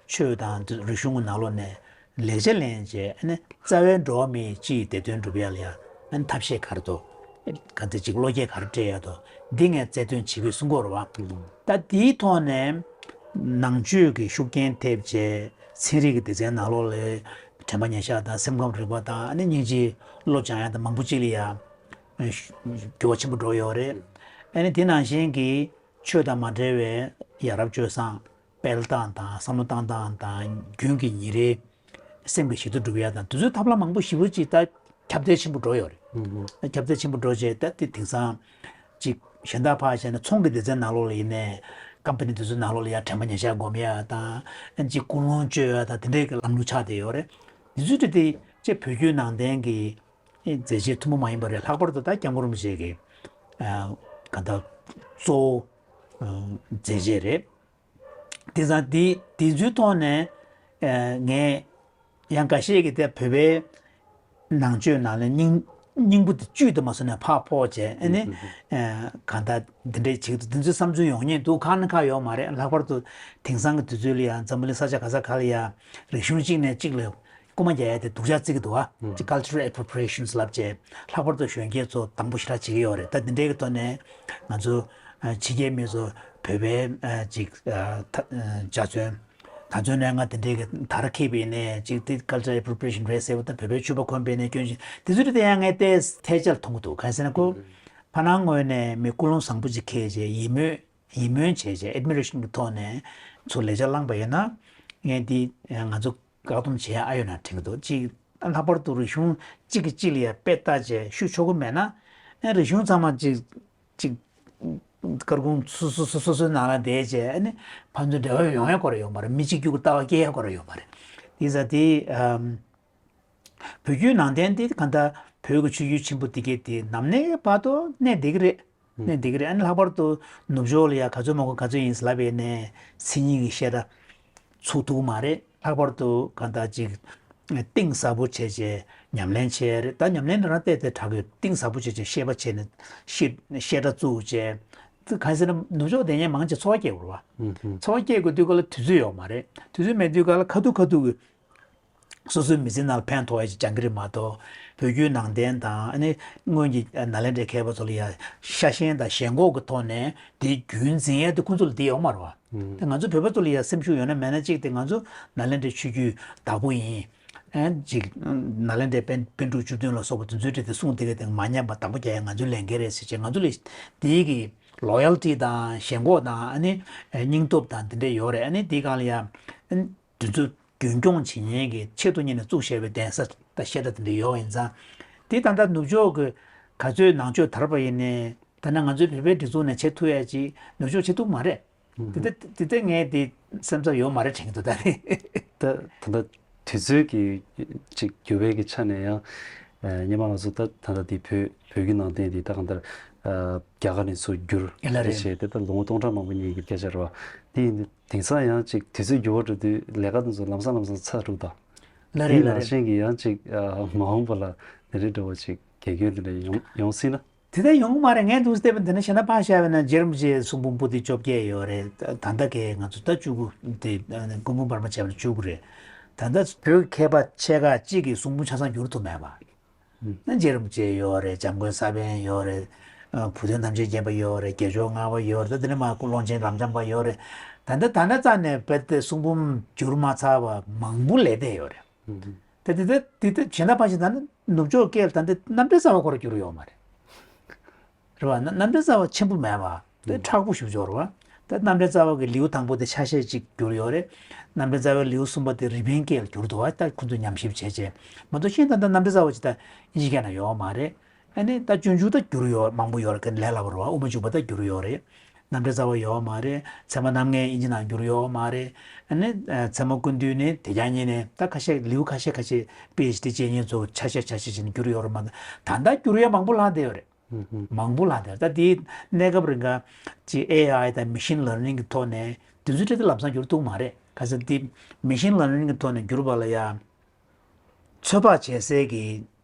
ཆོས་དང་རིག་གཞུང་གི་ནང་ལོགས་ནས་ལེགས་ཆ་ལེན་བྱས། ཨ་ནི་རྩ་བའི་འགྲོ་བ་མིའི་སྤྱིའི་བདེ་དོན་སྒྲུབ་ཡག་ལ་ཡ། ཨ་ནི་ཐབས་ཤེས་ག་རེ་འདུག་ག་ཚོད་ཅིག་བློ་སྐྱེད་ག་རེ་སྤྲད་ཡག་འདུག་འདི་ངས་རྩལ་འདོན་བྱེད་དགོས་གསུང་གི་ཡོད་རེད་བ། ད་དེའི་ཐོག་ནས་ནང་ཆོས་ཀྱི་ཤུགས་རྐྱེན་ཐེབས་བྱས་ཚན་རིག་གི་སྡེ་ཚན་ནང་ལོགས་ལ་དྲན་པ་ཉེར་བཞག་དང་སེམས་ཁམས་རིག་པ་དང་ཨ་ནི་སྙིང་རྗེའི་བློ་སྦྱང་ཡག་དང་མང་པོ་ཅིག་ལ་ཡ་འགྱུར་བ་ཆེན་པོ་འགྲོ་ཡོད་རེད། ཨ་ནི་དེ་ནང་བཞིན་གྱི་ཆོས་དང་མ་འབྲེལ་བའི་ཡ་རབས་སྤྱོད་བཟང་སྤེལ་སྟངས་དང་བསམ་བློ་བཏང་སྟངས་དང་རྒྱུན་གྱི་ཉིན་རེའི་སེམས་ཀྱི་ཞི་བདེ་སྒྲུབ་ཡག་དང་དེ་ཚོའི་ཐབས་ལམ་མང་པོ་ཞེ་པོ་ཅིག་ད་ཁྱབ་གདལ་ཆེན་པོ་འགྲོ་ཡོད་རེད། ཁྱབ་གདལ་ཆེན་པོ་འགྲོ་བྱས་ད་དེ་དེང་སང་ཅིག་གཞན་དག་ཕར་བྱས་ན་ཚོང་གི་སྡེ་ཚན་ནང་ལོགས་ལ་ཡིན་ནའི་ཀམ་པ་ནི་དེ་ཚོའི་ནང་ལོགས་ལ་ཡ་དྲན་པ་ཉེར་བཞག་སྒོམ་ཡག་དང་ཅིག་ཀུན་སློང་བཅོས་ཡག་དང་དེ་འདྲའི་གི་ལམ་ལུགས་ཆགས་བསྡད་ཡོད་རེད། དེ་ཚོའི་ཁྲོད་དེ་ཅིག་བོད་བརྒྱུད་ནང་བསྟན་གྱི་མཛད་རྗེས་ཐུན་མོང་མ་ཡིན་པ་རེད། ལྷག་པར་དུ་ད་སྐྱབས་མགོན་རིན་པོ་ཆེ་གི་ཨ་ག་ད་གཙོ་བོ་ཨ་མཛད་རྗེས་རེད། དེ་ཙང་དེ་དེ་ཚོའི་ཐོག་ནས་ཨ་ངས་ཡང་འགའ་ཤས་ཀྱིས་དེ་བོད་པའི་ནང་ཆོས་ནང་ལ་སྙིང་སྙིང་པོ་དེ་བཅུད་དུ་མ་སོང་ནས་ཕར་ཕོག་བྱས་ཨ་ནི་ཨ་གང་ལྟར་འདི་འདྲས་བྱེད་ཀྱི་འདུག་འདི་ཚོའི་བསམ་ཚུལ་ཡོང་མཁན་འདུག་ཁག་ན་ཁག་ཡོད་མ་རེད། ལྷག་པར་དུ་དེང་སང་གི་དུས་ཚོད་ལ་ཡང་འཛམ་བུ་གླིང་ས་ཆ་ག་ས་ག་ལ་ཡང་རིག་གཞུང་གཅིག་ནས་གཅིག་ལ་རྐུ་མ་རྒྱག་ཡ་དེ་སྡུག་ཅག་བརྩི་གི་འདུག་ཨ། ཅིག་cultural appropriations ལབ་བྱས་ལྷག་པར་དུ་གཞོན་སྐྱེས་ཚོ་དང་པོ་ཞེ་དྲག་བྱེད་ཀྱི་ཡོད་རེད། ད་འདི་འདྲའི་གི་ཐོག་ནས་ང་ཚོ་ཨ་ཕྱི་རྒྱལ་མི་ཚོ་བོད་པའི་ཨ་ཅིག་ཨ་ད་ཨ་འཇའ་ཚོན་ད་ཚོན་ནས་ང་དེ་འདྲའི་གི་དར་འཁྱེར་བའི་ནས་ཅིག་དེ་cultural appropriation རེད་ཟེར་བ་དང་བོད་པའི་ཕྱུ་པ་གོན་པའི་ནས་སྐྱོན་ཅིག་དེ་ཚོ་རེད། དེ་ཡང་ངས་ཏོག་ཙམ་ཐལ་ཆ་ལ་མཐོང་གི་འདུག་གང་ཟེར་ན་ཁོ་ཕ་ནང་ངོས་ནས་མི་ཀུན་སློང་བཟང་པོ་ཅིག་འཁྱེར་བྱས་ཡིད་སྨོན་ཡིད་སྨོན་བྱས་བྱས་admiration གི་ཐོག་ནས་ཚུར་ལེགས་ཆ་བླངས་པ་ཡིན་ན་ངས་འདི་ང་ཚོ་བཀག་སྡོམ་བྱེད་ཡ་ཨ་ཡོད་ན་དྲན་གྱི་འདུག་ཅིག་ལྷག་པར་དུ་རིག་གཞུང་གཅིག་གིས་གཅིག་ལ་ཡ་དཔེ་ལྟ་བྱས་ཤུགས་ཆོག་གི་མེད་ན་ཨ་རིག་གཞུང་ཚང་མ་ཅིག་ཅིག་སྐར་ཁུང་སོ་སོ་སོ་སོ་སོའི་ནང་ལ་བསྡད་བྱས་ཨ་ནི་ཕན་ཚུན་འབྲེལ་བ་ཡོང་ཡ་སྐོར་ཡོང་བ་རེད། མི་གཅིག་གྱུར་གྱི་ལྟ་བ་སྐྱེ་ཡ་སྐོར་ཡོང་བ་རེད། དེ་ཙང་དེ་ཨམ། བོད་བརྒྱུད་ནང་བསྟན་དེ་གང་ལྟར་བོད་ཀྱི་ཆོས་བརྒྱུད་ཆེན་པོ་དེ་གས་དེ་ནམ་གནས་བར་དུ་གནས་བསྡད་ཀྱི་རེད། གནས་བསྡད་ཀྱི་རེད། ཨ་ནི་ལྷག་པར་དུ་ནུབ་ཕྱོགས་ལ་ཡ་ག་ཚོད་མང་པོ་ག་ཚོད་ཡིན་ཟེར་ལབ་པའི་ནས་མཚན་ཉིད་ཀྱི་བཤད་གྲྭ་ཚུགས་ཐུབ་ཀྱི་མ་རེད། ལྷག་པར་དུ་གང་ལྟར་ཅིག་གཏིང་ཟབ་པོ་བྱས་བྱས་ཉམས་ལེན་བྱས་རེད། ད་ཉམས་ལེན་འདྲ་ན་བལྟས་ཏེ་དྲག་གི་གཏིང་ཟབ་པོ་བྱས་བྱས་བཤད་པ་བྱས་ནས་བཤད་བཤད་གྲྭ་བཙུགས་བྱས་ གང་ཟེར་ན་ནུབ་ཕྱོགས་དེ་ཉིད་མང་ཆེ་འཚོ་བ་སྐྱེལ་དགོས་རེད་བ། ཨུམ་ཧུམ། འཚོ་བ་སྐྱེལ་དགོས་དུས་སྐབས་ལ་དུས་ཚོད་ཡོད་མ་རེད། དུས་ཚོད་མེད་དུས་སྐབས་ལ་ཁ་ཐུག་ཁ་ཐུག་གི་སོ་སོའི་མི་ཚེ་ནང་ལ་ཕན་ཐོགས་ཡ་ཅིག་སྦྱང་གི་རེད་མ་གཏོགས། བོད་བརྒྱུད་ནང་བསྟན་དང་ཨ་ནི་སྔོན་གྱི་ནཱ་ལེནྡྲའི་མཁས་པ་ཚོ་ལ་ཡ་ཤ་ཞེན་དང་ཞེན་ཁོག་གི་ཐོག་ནས་དེ་རྒྱུན་འཛིན་ཡ་དེ་ཁོང་ཚོ་ལ་དེ་ཡོད་མ་རེད་བ། ཨུམ། དེ་ང་ཚོ་བོད་པ་ཚོ་ལ་ཡ་སེམས་ཤུགས་ཡོད་ན་མེད་ན་གཅིག་དེ་ང་ཚོ་ནཱ་ལེནྡྲའི་ཆོས་བརྒྱུད་བདག་པོ་ཡིན། ཨན་ཅིག་ནཱ་ལེནྡྲའི་པཎ་པཎ་གྲུབ་བཅུ་བདུན་ལ་སོགས་པ་དེ་ཚོའི་གྲས་དེ་གསུང་དེ་ག་དེ་མ་ཉམས་པ་བདག་པོ་རྒྱག་ཡ་ང་ཚོའི་ལས་འགན་རེད་ཟེར་བྱས་ང་ཚོ་ལ་དེའི་གི་ལོ་ཡལ་ཊི་དང་ཞེན་ཁོག་དང་ཨ་ནི་སྙིང་སྟོབས་དང་དེ་འདྲ་ཡོད་རེད། ཨ་ནི་དེའི་སྒང་ལ་ཡ་ཨ་ནི་དེ་ཚོ་རྒྱུན་སྐྱོང་བྱེད་མཁན་གྱི་ཆེད་དུ་གཉེར་ནས་བཙུགས་བཞག་པའི་གདན་ས་དང་བཤད་གྲྭ་དེ་འདྲ་ཡོད་ཡིན་ཙང་། དེ་ད་ལྟ་ནུབ་ཕྱོགས་ཀྱི་ག་ཚོད་ནང་ཆོས་དར་བ་ཡིན་ནའི་ད་ནི་ང་ཚོའི་བོད་པའི་སྒྲིག་འཛུགས་ནས་བྱེད་ཐུབ་ཡ་ཅིག་ནུབ་ཕྱོགས་བྱེད་ཐུབ་མ་རེད། དེ་ལྟ་དེ་ལྟ་ངས་དེ་སེམས་འཚབ་ཡོད་མ་རེད་དྲན་གྱི་འདུག་ད་རེད། ད་ད་ལྟ་དུས་ཚོད་ཀྱི་ཅིག་འགྱུར་བའི་གི་ཆ་ནས་ཡང་སྙེ་མ་ལགས་སུ་ད་ད་ལྟ་དེ་བོད་བོད་ཀྱི་ནང་བསྟན་དེ་ད་གང་ལྟར་རྒྱ་གར་ནས་ཚུར་བསྒྱུར་ལ་རེད། བྱས་དེ་ད་ལོ་ངོ་སྟོང་ཕྲག་མང་པོ་གཉིས་ཀྱི་སྐད་ཆ་རེད་བ། དེ་ཡིན་དུས་དེང་སང་ཡང་ཅིག་དུས་ཚོད་འགྱུར་བ་འགྲོ་དུས་ལས་ཀ་དེ་ཚོ་ལམ་སང་ལམ་སང་ཚར་འགྲོ་ད། ལ་དེ་རེད་ལ་ནང་རེད། བཞིན་གྱི་ཡང་ཅིག་མ་འོངས་པ་ལ་དེ་རིང་འདྲ་བོ་ཅིག་དགེ་སྐྱོན་དེ་འདྲ་ཡོང་ཡོང་སྲིད་ན། དེ་ལྟར་ཡོང་གི་མ་རེད། ངས་འདུག་བལྟས་པ་འདི་ན་གཞན་དག་ཕར་བཞག་པ་ན་རྗེ་རིན་པོ་ཆེའི་གསུང་འབུམ་པོ་ཏི་བཅོ་བརྒྱད་ཡོད་རེད། ད་ལྟ་གའི་ང་ཚོ་ད་བཅུ་དགུ་དེ་སྐུ་འབུམ་བར་མ་བྱས་པ་ན་བཅུ་དགུ་རེད། ད་ལྟ་བོད་མཁས་པ་ཆེ་ཁག་གཅིག་གི་གསུང་འབུམ་ཆ་ཚང་བསྒྱུར་ཐུབ་མེད་པ། ཨུ། ན་རྗེ་རིན་པོ་ཆེ་ཡོད་རེད། འཇམ་མགོན་ས་པཎ་ཡོད་རེད། ཨ། བུ་སྟོན་ཐམས་ཅད་མཁྱེན་པ་ཡོད་རེད། བརྒྱད་མཆོག་ལྔ་པ་ཡོད་རེད། ད་དེ་ནས་མར་ཀློང་ཆེན་རབ་འབྱམས་པ་ཡོད་རེད། ད་ལྟ་ད་ལྟ་རྩ་ནས་རྦད་དེ་གསུང་འབུམ་བསྒྱུར་མ་ཚར་བ་མང་པོ་ལས་བསྡད་ཡོད་རེད། ཨུ། ད་དེ་ད་དེ་ད་གཞན་དག་ཕར་ཕྱིན་ད་ནི་ནུབ་ཕྱོགས་སྐད་ལ་ད་ལྟ་རྣམ་འགྲེལ་རྩ་བ་ཁོ་རང་བསྒྱུར་ཡོད་མ་རེད། རེད་བ། ན་རྣམ་འགྲེལ་རྩ་བ་ཆེན་པོ་མེད་བ། དེ་ཨུ། མཁྲེགས་པོ་ཞེ་པོ་ཅིག་ཡོད་རེད་བ། ད་རྣམ་འགྲེལ་རྩ་བ་གི་ལེའུ་དང་པོ་དེ་ཆ་ཤས་ཅིག་བསྒྱུར་ཡོད་རེད། རྣམ་འགྲེལ་རྩ་བའི་ལེའུ་གསུམ་པ་དེ་རི་པིན་སྐད་ལ་བསྒྱུར་འདུག་བ། ད་ཁོ་ཚོས་ཉམས་ཞིབ་བྱས་བྱས། མ་གཏོགས་གཞན་ད་ལྟ་རྣམ་འགྲེལ་རྩ་བ་ཅིག་ད་དབྱིན་ཇི་སྐད་ནང་ཡོད་མ་རེད། ཨ་ནི་ད་སྤྱོད་འཇུག་ད་བསྒྱུར་ཡོད། མང་པོ་ཡོད་རེད། ལས་སླ་པོ་རེད་བ། དབུ་མ་འཇུག་པ་ད་བསྒྱུར་ཡོད་རེད། རྣམ་འགྲེལ་རྩ་བ་ཡོད་མ་རེད། ཚད་མ་རྣམ་ལྔའི་དབྱིན་ཇི་ནང་བསྒྱུར་ཡོད་མ་རེད། ཨ་ནི་ཚད་མ་ཀུན་བཏུས་ནི་དེ་རྒྱ་གཉིས་ནས་ད་ཁ་ཤས་ལེའུ་ཁ་ཤས་ཁ་ཤས་པི་ཨེཆ་ཌི་བྱེད་མཁན་ཚོ་ཆ་ཤས་ཆ་ཤས་བྱས་ནས་བསྒྱུར་ཡོད་རེད་མ་གཏོགས། ད་ལྟ་བསྒྱུར་ཡ་མང་པོ་ལྷག་བསྡད་ཡོད་རེད། ཧུམ་ཧུམ། མང་པོ་ལྷག་བསྡད་ཡོད་རེད། ད་དེའི་གནས་སྐབས་རིང་ག་ཅིག་ཨེ་ཨའི་དང་མེ་ཤིན་ལར་ནིང་གི་ཐོག་ནས་དུས་ཚོད་སྤྲད་དེ་ལམ་སང་བསྒྱུར་ཐུབ་མ་རེད། ག་ཚོད་དེ་མེ་ཤིན་ལར་ནིང་གི་ཐོག་ནས་བསྒྱུར་བ་ལ་ཡ། ཚོད་དཔག་བྱེད་སའི་གི་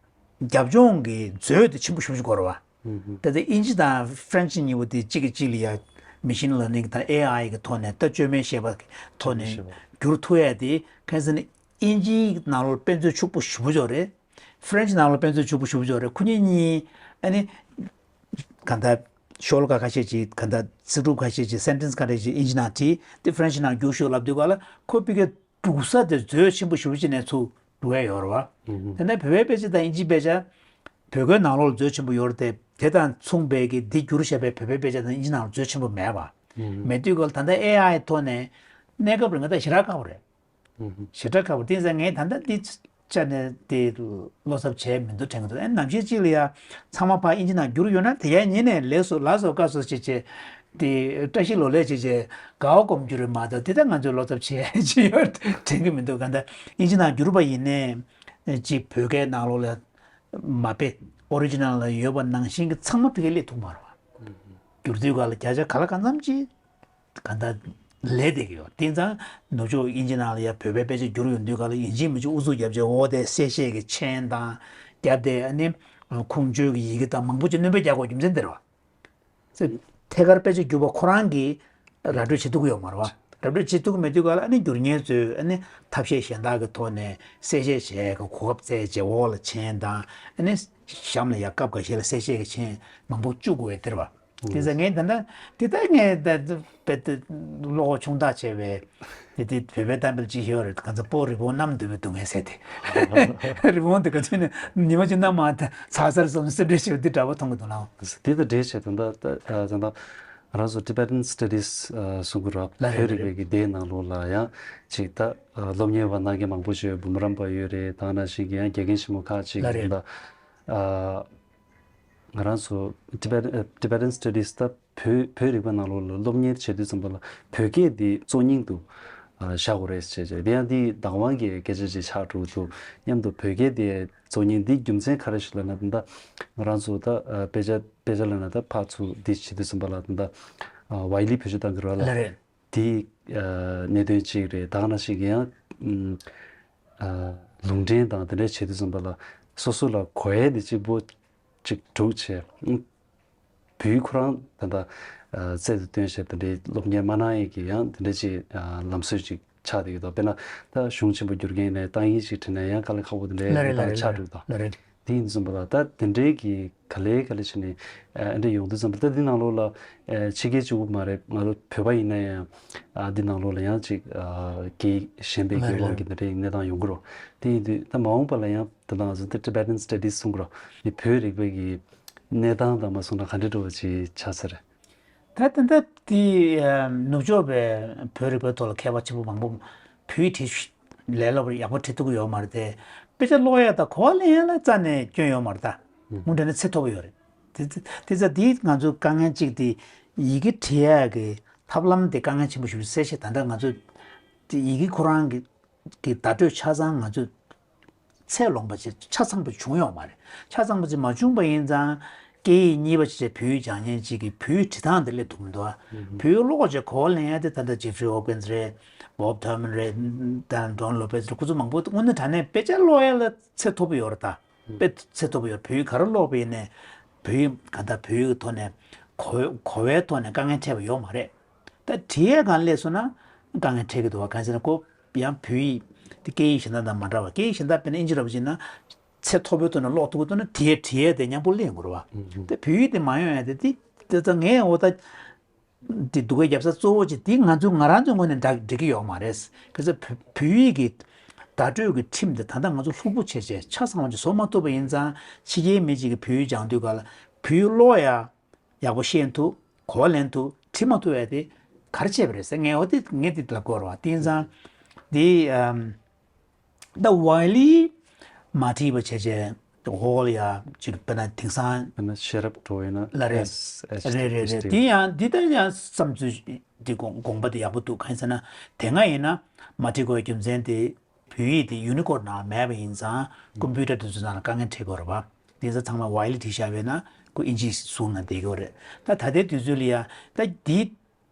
རྒྱབ་ལྗོངས་ཀྱི་མཛོད་དེ་ཆེན་པོ་ཞེ་པོ་ཅིག་དགོས་རེད་བ། ཧུམ་ཧུམ། ད་ལྟ་དབྱིན་ཇི་དང་ཧྥ་རན་ཆི་གཉིས་པོ་དེ་གཅིག་གིས་གཅིག་ལ་ཡ་མེ་ཤིན་ལར་ནིང་དང་ཨེ་ཨའི་གི་ཐོག་ནས་ལྟ་སྤྱོད་སྨན་ཤེས་པ་གི་ཐོག་ནས་ཤེས་པ། བསྒྱུར་ཐུབ་ཡ་དེ་གང་ཟེར་ན་དབྱིན་ཇིའི་ནང་ལོགས་དཔེ་མཛོད་ཕྱུག་པོ་ཞེ་པོ་ཅིག་རེད། ཧྥ་རན་ཆི་ནང་ལོགས་དཔེ་མཛོད་ཕྱུག་པོ་ཞེ་པོ་ཅིག་རེད། ཁོ་གཉིས་གཉིས་ཨ་ནི་གང་ལྟར་ཤོ་ལོ་ཀ་ཁ་ཤས་ཅིག་གང་ལྟར་ཚིག་གྲུབ་ཁ་ཤས་ཅིག་སེན་ཊེན་སི་ཁ་ཤས་ཅིག་དབྱིན་ཇི་ནང་བྲིས་ཏེ་ཧྥ་རན་ཆི་ནང་བསྒྱུར་ཤོག་ལབ་དུས་ག་ལ་ཁོ་ཕ་གིའི་སྒྲུག་ས་དེ་མཛོད་ཆེན་པོ་ཞེ་པོ་ཅིག་ནས་ཚུར་སྒྲུག་ཡ་ཡོད་རེད་བ། ཨུ་ཧུ། དེ་ནས་བོད་པའི་དཔེ་ཆ་དང་དབྱིན་ཇིའི་དཔེ་ཆ། བོད་སྐད་ནང་ལོགས་ལ་མཛོད་ཆེན་པོ་ཡོད་རེད་དེ། དེ་དང་མཚུངས་པའི་གི་འདི་བསྒྱུར་བཞག་པའི་བོད་པའི་དཔེ་ཆ་དང་དབྱིན་ཇི་ནང་ལ་མཛོད་ཆེན་པོ་མེད་པ། ཨུ་ཧུ། མེད་དུས་ག་ལ་ད་ལྟ་ཨེ་ཨའི་ཐོག་ནས་གནས་སྐབས་རིང་ག་ད་ཞེ་དྲག་དཀའ་བ་རེད། ཨུ་ཧུ། ཞེ་དྲག་དཀའ་བ་དེ་ཡིན་ཙང་ངས་ད་ལྟ་འདི་ཆ་ནས་དེ་བློ་འཚབ་བྱས་མི་འདུག་དྲན་གྱི་འདུག་ཨ་ནམ་ཞིག་ཅིག་ལ་ཡ་ཚང་མ་ཕར་དབྱིན་ཇི་ནང་བསྒྱུར་ཡོད་ན་དེ་ཡ་ཉིན་ནས་ལས་སོ་ལ་སོ་དཀའ་སོ་བྱེད་བྱེད། དེ་བཀྲ་ཤིས་ལོ་ལེགས་བྱེད་བྱེད་དགའ་བ་སྒོམ་རྒྱུ་རེད་མ་གཏོགས་དེ་ལྟར་ང་ཚོས་བློ་འཚབ་བྱེད་ཀྱི་ཡོད་དྲན་གྱི་མི་འདུག་གང་ལྟར་དབྱིན་ཇི་ནང་བསྒྱུར་པ་ཡིན་ནའི་ཅིག་བོད་སྐད་ནང་ལོགས་ལ་མ་དཔེ་ཨོ་རི་ཇི་ནལ་ལ་ཡོད་པ་ནང་བཞིན་གྱི་ཚང་མ་ཕ་གིར་སླེབས་ཐུབ་མ་རེད་བ། བསྒྱུར་དུས་ག་ལ་བརྒྱ་ཆ་ག་ལ་གང་འཚམ་ཅིག་གང་ལྟར་ལས་བསྡད་ཀྱི་ཡོད། དེ་ཙང་ནུབ་ཕྱོགས་དབྱིན་ཇི་ནང་ལ་ཡ་བོད་པའི་དཔེ་ཆ་བསྒྱུར་ཡོང་དུས་ག་ལ་ཡིན་གཅིག་མིན་གཅིག་ཨུ་ཚུགས་བརྒྱབ་བྱས་འོ་དེ་གསལ་བཤད་ཀྱི་མཆན་དང་རྒྱབ་དེ་ཨ་ནི་ཁུངས་བཅོལ་གྱི་ཡི་གེ་དང་མང་པོ་ཅིག་སྣོན་པ་རྒྱག་དགོས་རྒྱུ་མཚན་དེ་རེད་བ། ཚེ་ཐད་ཀར་དཔེ་ཆ་བསྒྱུར་བ་ཁོ་རང་གིས་ར་སྤྲོད་བྱེད་ཐུབ་ཀྱི་ཡོད་མ་རེད་བ། ར་སྤྲོད་བྱེད་ཐུབ་ཀྱི་མེད་དུས་ག་ལ་ཨ་ནི་བསྒྱུར་མཁན་ཚོས་ཨ་ནི་ཐབས་ཤེས་གཞན་དག་གི་ཐོག་ནས་གསལ་བཤད་བྱེད་ཀྱི་གོ་སྐབས་བཙལ་བྱས་འོག་ལ་མཆན་དང་ཨ་ནི་གཤམ་ལ་ཡ་སྐབས་འགའ་ཤས་ལ་གསལ་བཤད་ཀྱི་མཆན་མང་པོ་བཅུག་དགོས་དེ་རེད་བ། དེ་ཚེ་ངས་ད་ལྟ་དེ་ལྟར་ངས་ད་དཔེ་དེ་བློ་ཁོག་ཆུང་དག་བྱས་པའི་དེ་དེ་བོད་པའི་གཏམ་དཔེ་ཅིག་ཡོད་རེད། གང་ཚ་པོ་རི་བོང་གནམ་འདུ་བའི་སྡུག་བསྔལ་ཟེར་དེ། རི་བོང་དེ་ག་ཚོད་ནས་ཉི་མ་གཅིག་གནམ་མ་ཚ་ཚར་སོང་སེམས་ཁྲལ་བྱེད་པ་འདི་འདྲ་པོ་མཐོང་གི་འདུག་ལགས། དེ་དང་འབྲེལ་བྱས་ད་ལྟ་ད་ད་ང་རང་ཚོ་Tibetan Studies གསུང་གི་རེད། ལ་རེད། བོད་རིག་པའི་གི་སྡེའི་ནང་ལོགས་ལ་ཡང་ཅིག་ད་སློབ་གཉེར་བ་གནང་མཁན་མང་པོ་ཞིག་འབུམ་རམས་པ་ཡོད་རེད། ད་ནང་བཞིན་གྱི་ཡང་དགེ་རྒན་ཆེན་མོ་ཁག་ཅིག་ལ་རེད། ད་ང་རང་ཚོ་Tibetan Tibetan Studies ད་བོད་བོད་རིག་པའི་ནང་ལོགས་ལ་སློབ་གཉེར་བྱེད་དུས་ཙམ་པ་ལ་བོད་སྐད་འདི་གཙོ་རྙིང་དུ་བཞག་དགོས་རེད་ཟེར་བྱས། དེ་ཡང་འདི་བདག་དབང་གི་སྐད་ཆ་ཅིག་ཆགས་འགྲོ་འདུག་སྙམ་དུ། བོད་སྐད་འདི་གཙོ་རྙིང་འདི་རྒྱུ་མཚན་ག་རེ་ཞིག་ལབ་ན། ད་ང་རང་ཚོ་ད་དཔེ་ཆ་དཔེ་ཆ་ལབ་ན་ད་ཕར་ཚུར་འདི་བྱེད་དུས་ཙམ་པ་ལ་ད་ཝའི་ལི་བེད་སྤྱོད་གཏང་གི་རེད་ལ། ལ་རེད། དེ་གནད་དོན་གཅིག་རེད། ད་ག་ནང་བཞིན་གྱི་ཡང་ལུང་འདྲེན་དང་དེ་འདྲ་བྱེད་དུས་ཙམ་པ་ལ་སོ་སོ་ལ་གོ་ཡས་དེ་གཅིག་པོ་གཅིག་སྒྲུག་བྱས། བོད་ཁོ་རང་ད་ལྟ་ རྩལ་དུ་བཏོན་བྱས་དེ་འདྲའི་སློབ་གཉེར་མ་གནང་ཡས་ཀྱི་ཡང་དེ་འདྲ་ཅིག་ལམ་སྲོལ་ཅིག་ཆགས་བསྡད་ཡོད་དོ། དཔེར་ན་ད་གཞུང་ཆེན་པོ་བསྒྱུར་མཁན་ནས་ཏང་ཡིག་ཅིག་བྲིས་ན་ཡང་དཀའ་ལས་ཁག་པོ་དེ་འདྲའི་ལ་རེད་ལ་ལ་རེད་ཆགས་འགྲོ་དོ། ལ་རེད། དེ་ཡིན་ཙམ་པ་ལ་ད་དེ་འདྲའི་གི་ག་ལེ་ག་ལེ་བྱས་ནས་ཨ་འདྲ་ཡོང་དུས་ཙམ་པ་ད་འདི་ནང་ལོགས་ལ་ཨ་ཕྱི་རྒྱལ་གཅིག་པུ་མ་རེད། ང་ཚོ་བོད་པ་ཡིན་ན་ཡང་ཨ་འདི་ནང་ལོགས་ལ་ཡང་ཅིག་ཨ་སྐད་ཡིག་གཞན་པའི་གི་དབང་གིས་འདི་འདྲའི་གནས་སྟངས་ཡོང་གི་རེད། དེ་ཡིན་དུས་ད་མ་འོངས་པ་ལ་ཡང་ད་ང་ཚོ་འདི་Tibetan Studies་གསུང་གི་རེད། འདི་བོད་རིག་པའི་གི་གནས་སྟངས་དང་མ་སོང་ན་ག་འདྲ་འདྲ་བོ་ཅིག་ཆགས་ས་རེད། ད་ད་ལྟ་དེ་ནུབ་ཕྱོགས་པའི་བོད་རིག་པའི་ཐོག་ལ་མཁས་པ་ཆེན་པོ་མང་པོ་བོད་ཡིག་བྲིས་ལས་སླ་པོ་ཡག་པོ་བྲིས་ཐུབ་ཀྱི་ཡོད་མ་རེད་དེ། དཔེ་ཆ་ཀློག་ཡ་དང་གོ་བ་ལེན་ཡ་ལ་རྩ་ནས་སྐྱོན་ཡོད་མ་རེད་ད། དངོས་འབྲེལ་ནས་ཚད་མཐོ་པོ་ཡོད་རེད། དེ་དེ་དེ་ཚ་དེ་ང་ཚོ་དཀའ་ངལ་གཅིག་དེ་ཡི་གེ་བྲིས་ཡ་གི་ཐབས་ལམ་དེ་དཀའ་ངལ་ཆེན་པོ་ཞིག་རེད་གསལ་བཤད། ད་ལྟ་ང་ཚོ་དེ་ཡི་གེ་ཁོ་རང་གི་གི་བརྡ་སྤྲོད་ཆ་ཚང་ང་ཚོས་ཚད་ལོངས་པ་ཅིག་ཆ་ཚང་པ་བྱུང་ཡོད་མ་རེད། ཆ་ཚང་པ་ཅིག་མ་བྱུང་པ་ཡིན་ཙང་སྐད་ཡིག་གཉིས་པ་ཅིག་བྱས་བོད་ཡིག་སྦྱང་མཁན་ཅིག་གིས་བོད་ཡིག་བྲིས་སྟངས་དེ་སླེབས་ཐུབ་མི་འདུག་ཨ། བོད་ཡིག་ཀློག་བྱས་གོ་བ་ལེན་ཡ་དེ་ད་ལྟ་Jeffrey Hopkins་རེད། Bob Thurman་རེད། ད་Don Lopez་རེད། ཁོ་ཚོ་མང་པོ་དངོས་གནས་དྲང་གནས་དཔེ་ཆ་ཀློག་ཡ་ལ་ཚད་མཐོ་པོ་ཡོད་རེད་ད། དཔེ་ཚད་མཐོ་པོ་ཡོད། བོད་ཡིག་ག་རེ་ཀློག་པ་ཡིན་ནའི་བོད་ཡིག་ག་ད་བོད་ཡིག་གི་ཐོག་ནས་གོ་གོ་བའི་ཐོག་ནས་དཀའ་ངལ་འཕྲད་པ་ཡོད་མ་རེད། ད་བྲིས་ཡས་སྒང་སླེབས་སོང་ན་དཀའ་ངལ་འཕྲད་ཀྱི་འདུག་བ། གང་ཟེར་ན་ཁོ་ཡང་བོད་ཡིག་དེ་སྐད་ཡིག་གཞན་དག་དང་མ་འདྲ་བ། སྐད་ཡིག་གཞན་དག་དཔེར་ན་ཨིན་ཇི་འདྲ་བ་ཅིག་ན་ཚད་མཐོ་པོའི་ཐོག་ནས་ཀློག་ཐུབ་ཀྱི་འདུག་ན་བྲིས་ཡས་བྲིས་ཡས་དེ་མཉམ་པོ་སླེབས་དགོས་རེད་བ། དེ་བོད་ཡིག་དེ་མ་ཡོང་ཡས་དེ་དེ་དེ་ད་ངས་འོ་ད་དེ་སྡུག་གའི་རྒྱབ་ས་གཙོ་བོ་ཅིག་དེ་ང་ཚོ་ང་རང་ཚོའི་ངོས་ནས་འགྲིག་འགྲིག་གི་ཡོད་མ་རེད། ག་ཚོད་བོད་བོད་ཡིག་གི་བརྡ་སྤྲོད་ཀྱི་ཁྲིམས་དེ་ད་ལྟ་ང་ཚོ་ལྷུག་པོ་བྱས་བྱས་ཆ་ཚང་བ་ཅིག་བཟོ་མ་ཐུབ་པ་ཡིན་ཙང་ཕྱི་རྒྱལ་མི་གཅིག་གིས་བོད་ཡིག་སྦྱང་དུས་ག་ལ་བོད་ཡིག་ཀློག་ཡ། ཡག་པོ་ཤེས་ཐུབ། གོ་བ་ལེན་ཐུབ། བྲིས་མ་ཐུབ་ཡ་དེ་ག་རེ་བྱས་པ་རེད་ཟེར། ངས་འོ་དེ་ངས་དེ་ལབ་དགོས་རེད་བ། དེ་ཡིན་ཙང་དེ་ཨམ། ད་ཝའི་ལི་མ་བྲིས་པ་བྱས་བྱས་ཧོལ་ཡ་ཅིག་དཔེར་ན་དེང་སང་དཔེར་ན་ཤེས་རབ་བྲོ་བའི་ན་ལ་རེད། ཨེས་ཨེཆ་རེད་རེད་རེད། ཊི་དེ་ཡང་འདི་ལྟར་ཡང་བསམ་ཚུལ་འདི་དགོངས་དགོངས་པ་དེ་ཡག་པོ་འདུག་གང་ཡིན་ཟེར་ན་དེ་སྔ་ཡིན་ན་མ་བྲིས་དགོས་རྒྱུ་མཚན་དེ། བོད་ཡིག་དེ་ཡུ་ནི་ཀོཌ་ནང་མེད་པ་ཡིན་ཙང་ཀམ་པུ་ཊར་དེ་ཚོའི་ནང་ལ་དཀའ་ངལ་འཕྲད་ཀྱི་ཡོད་རེད་པ། དེ་ཚོ་ཚང་མ་ཝའི་ལི་བྲིས་བཞག་པས་ན་ཁོ་ཨིན་ཇི་གཟུགས་ནང་བསྡད་ཀྱི་ཡོད་རེད། ད་ད་ལྟའི་དུས་ཚོད་ལ་ཡ་ད་འདི་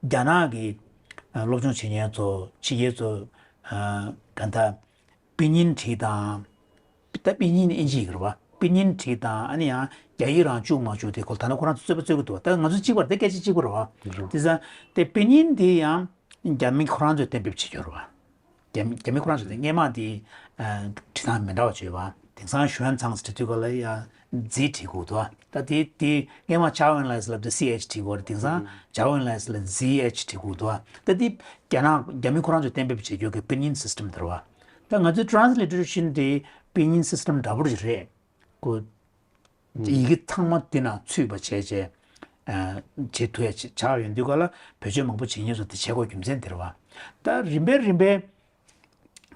རྒྱ་ནག་གི་ཨ་སློབ་སྦྱོང་བྱེད་མཁན་ཚོ་ཕྱི་རྒྱལ་ཚོ་ཨ་ག་ད་པིན་ཡིན་བྲིས་དང་། ད་པིན་ཡིན་ཨིན་ཇི་ཡིག་རེད་པ། པིན་ཡིན་བྲིས་དང་ཨ་ནི་ཡང་རྒྱ་ཡིག་རང་བཅུག་མ་བཅུག་དེ་ཁོ་ད་ནི་ཁོ་རང་ཚོ་རྩོད་པ་རྩོད་ཀྱི་འདུག་ད་ང་ཚོ་གཅིག་པ་རེད། ད་སྐད་ཆ་གཅིག་པ་རེད་པ། རེད། དེ་ཙང་དེ་པིན་ཡིན་དེ་ཡང་རྒྱ་མི་ཁོ་རང་ཚོས་གཏན་འབེབས་བྱེད་རྒྱུ་རེད་པ། རྒྱ་མི་རྒྱ་མི་ཁོ་རང་ཚོ་དེ་སྔས་མ་དེ་ཨ་བྲིས་སྟངས་མི་འདྲ་བ་བྱོས་པ། དེང་སང་ཞུ་ཨན་ཚང་ཟེར་དུས་ག་ལ་ཡ་ཛི་བྲིས་དགོས་འདུག་ད་དེ་དེ་སྔས་མ་ཅའོ་ཨིན་ལའེ་ལབ་དེ་སི་ཨེཆ་བྲིས་དགོས་རེད། དེང་སང་ཅའོ་ཨིན་ལའེ་ལ་ཛི་ཨེཆ་བྲིས་དགོས་འདུག་ད་དེ་རྒྱ་ནག་རྒྱ་མི་ཁོ་རང་ཚོས་གཏན་འབེབས་བྱེད་རྒྱུ་གི་པིན་ཡིན་སིས་ཊམ་དེ་རེད་པ། ད་ང་ཚོའི་ཊེ་རན་སི་ལི་ཊེ་རེ་ཤན་དེ་པིན་ཡིན་སིས་ཊམ་འདྲ་པོ་རེད། ཁོ་ཡི་གེ་ཚང་མ་དེ་ནང་ཚུད་པ་བྱས་བྱས་ཨ་བྱེད་ཐུབ་ཡ་ཆགས་ཡོང་དུས་ག་ལ་བེད་སྤྱོད་མང་པོ་བྱེད་མཁན་ཚོ་དེ་བྱེད་དགོས་རྒྱུ་མཚན་དེ་རེད་པ། ད་རིམ་པས་རིམ་པས་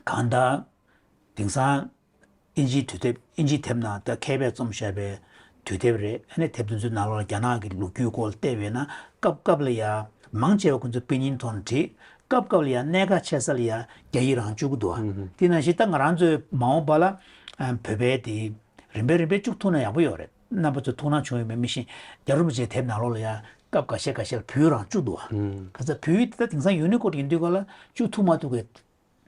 གང་ལྟར་དེང་སང་ཨིན་ཇིའི་དུས་དེབ་ཨིན་ཇིའི་དེབ་ནང་ད་མཁས་པས་རྩོམ་བཞག་པའི་དུས་དེབ་རེད། ཨ་ནི་དེབ་དེ་ཚོའི་ནང་ལོགས་ལ་རྒྱ་ནག་གི་ལོ་རྒྱུས་སྐོར་ལ་བལྟས་པས་ན་སྐབས་སྐབས་ལ་ཡ་མང་ཆེ་བ་ཁོ་ཚོ་པིན་ཡིན་ཐོག་ནས་བྲིས། སྐབས་སྐབས་ལ་ཡ་གནད་འགག་ཆེ་ས་ལ་ཡ་རྒྱ་ཡིག་རང་བཅུག་གི་འདུག་ཨ། དེ་ནང་བཞིན་ད་ང་རང་ཚོའི་མ་འོངས་པ་ལ་ཨ་བོད་པའི་དེ་རིམ་པས་རིམ་པས་བཅུག་ཐུབ་ན་ཡག་པོ་ཡོད་རེད། རྣམ་པ་ཚོ་ཐུགས་སྣང་བྱུང་ཡོད་མེད་མི་ཤེས། རྒྱ་རིན་པོ་ཆེའི་དེབ་ནང་ལོགས་ལ་ཡང་སྐབས་འགའ་ཤས་འགའ་ཤས་ལ་བོད་ཡིག་རང་བཅུག་འདུག་བ། ཨུམ། ག་ཚ་བོད་ཡིག་དེ་ད་དེང་སང་ཡུ་ནི་ཀོཌ་ཡིན་དུས་ག་ལ་བཅུག་ཐུབ་མ་ཐུབ་ཀྱི་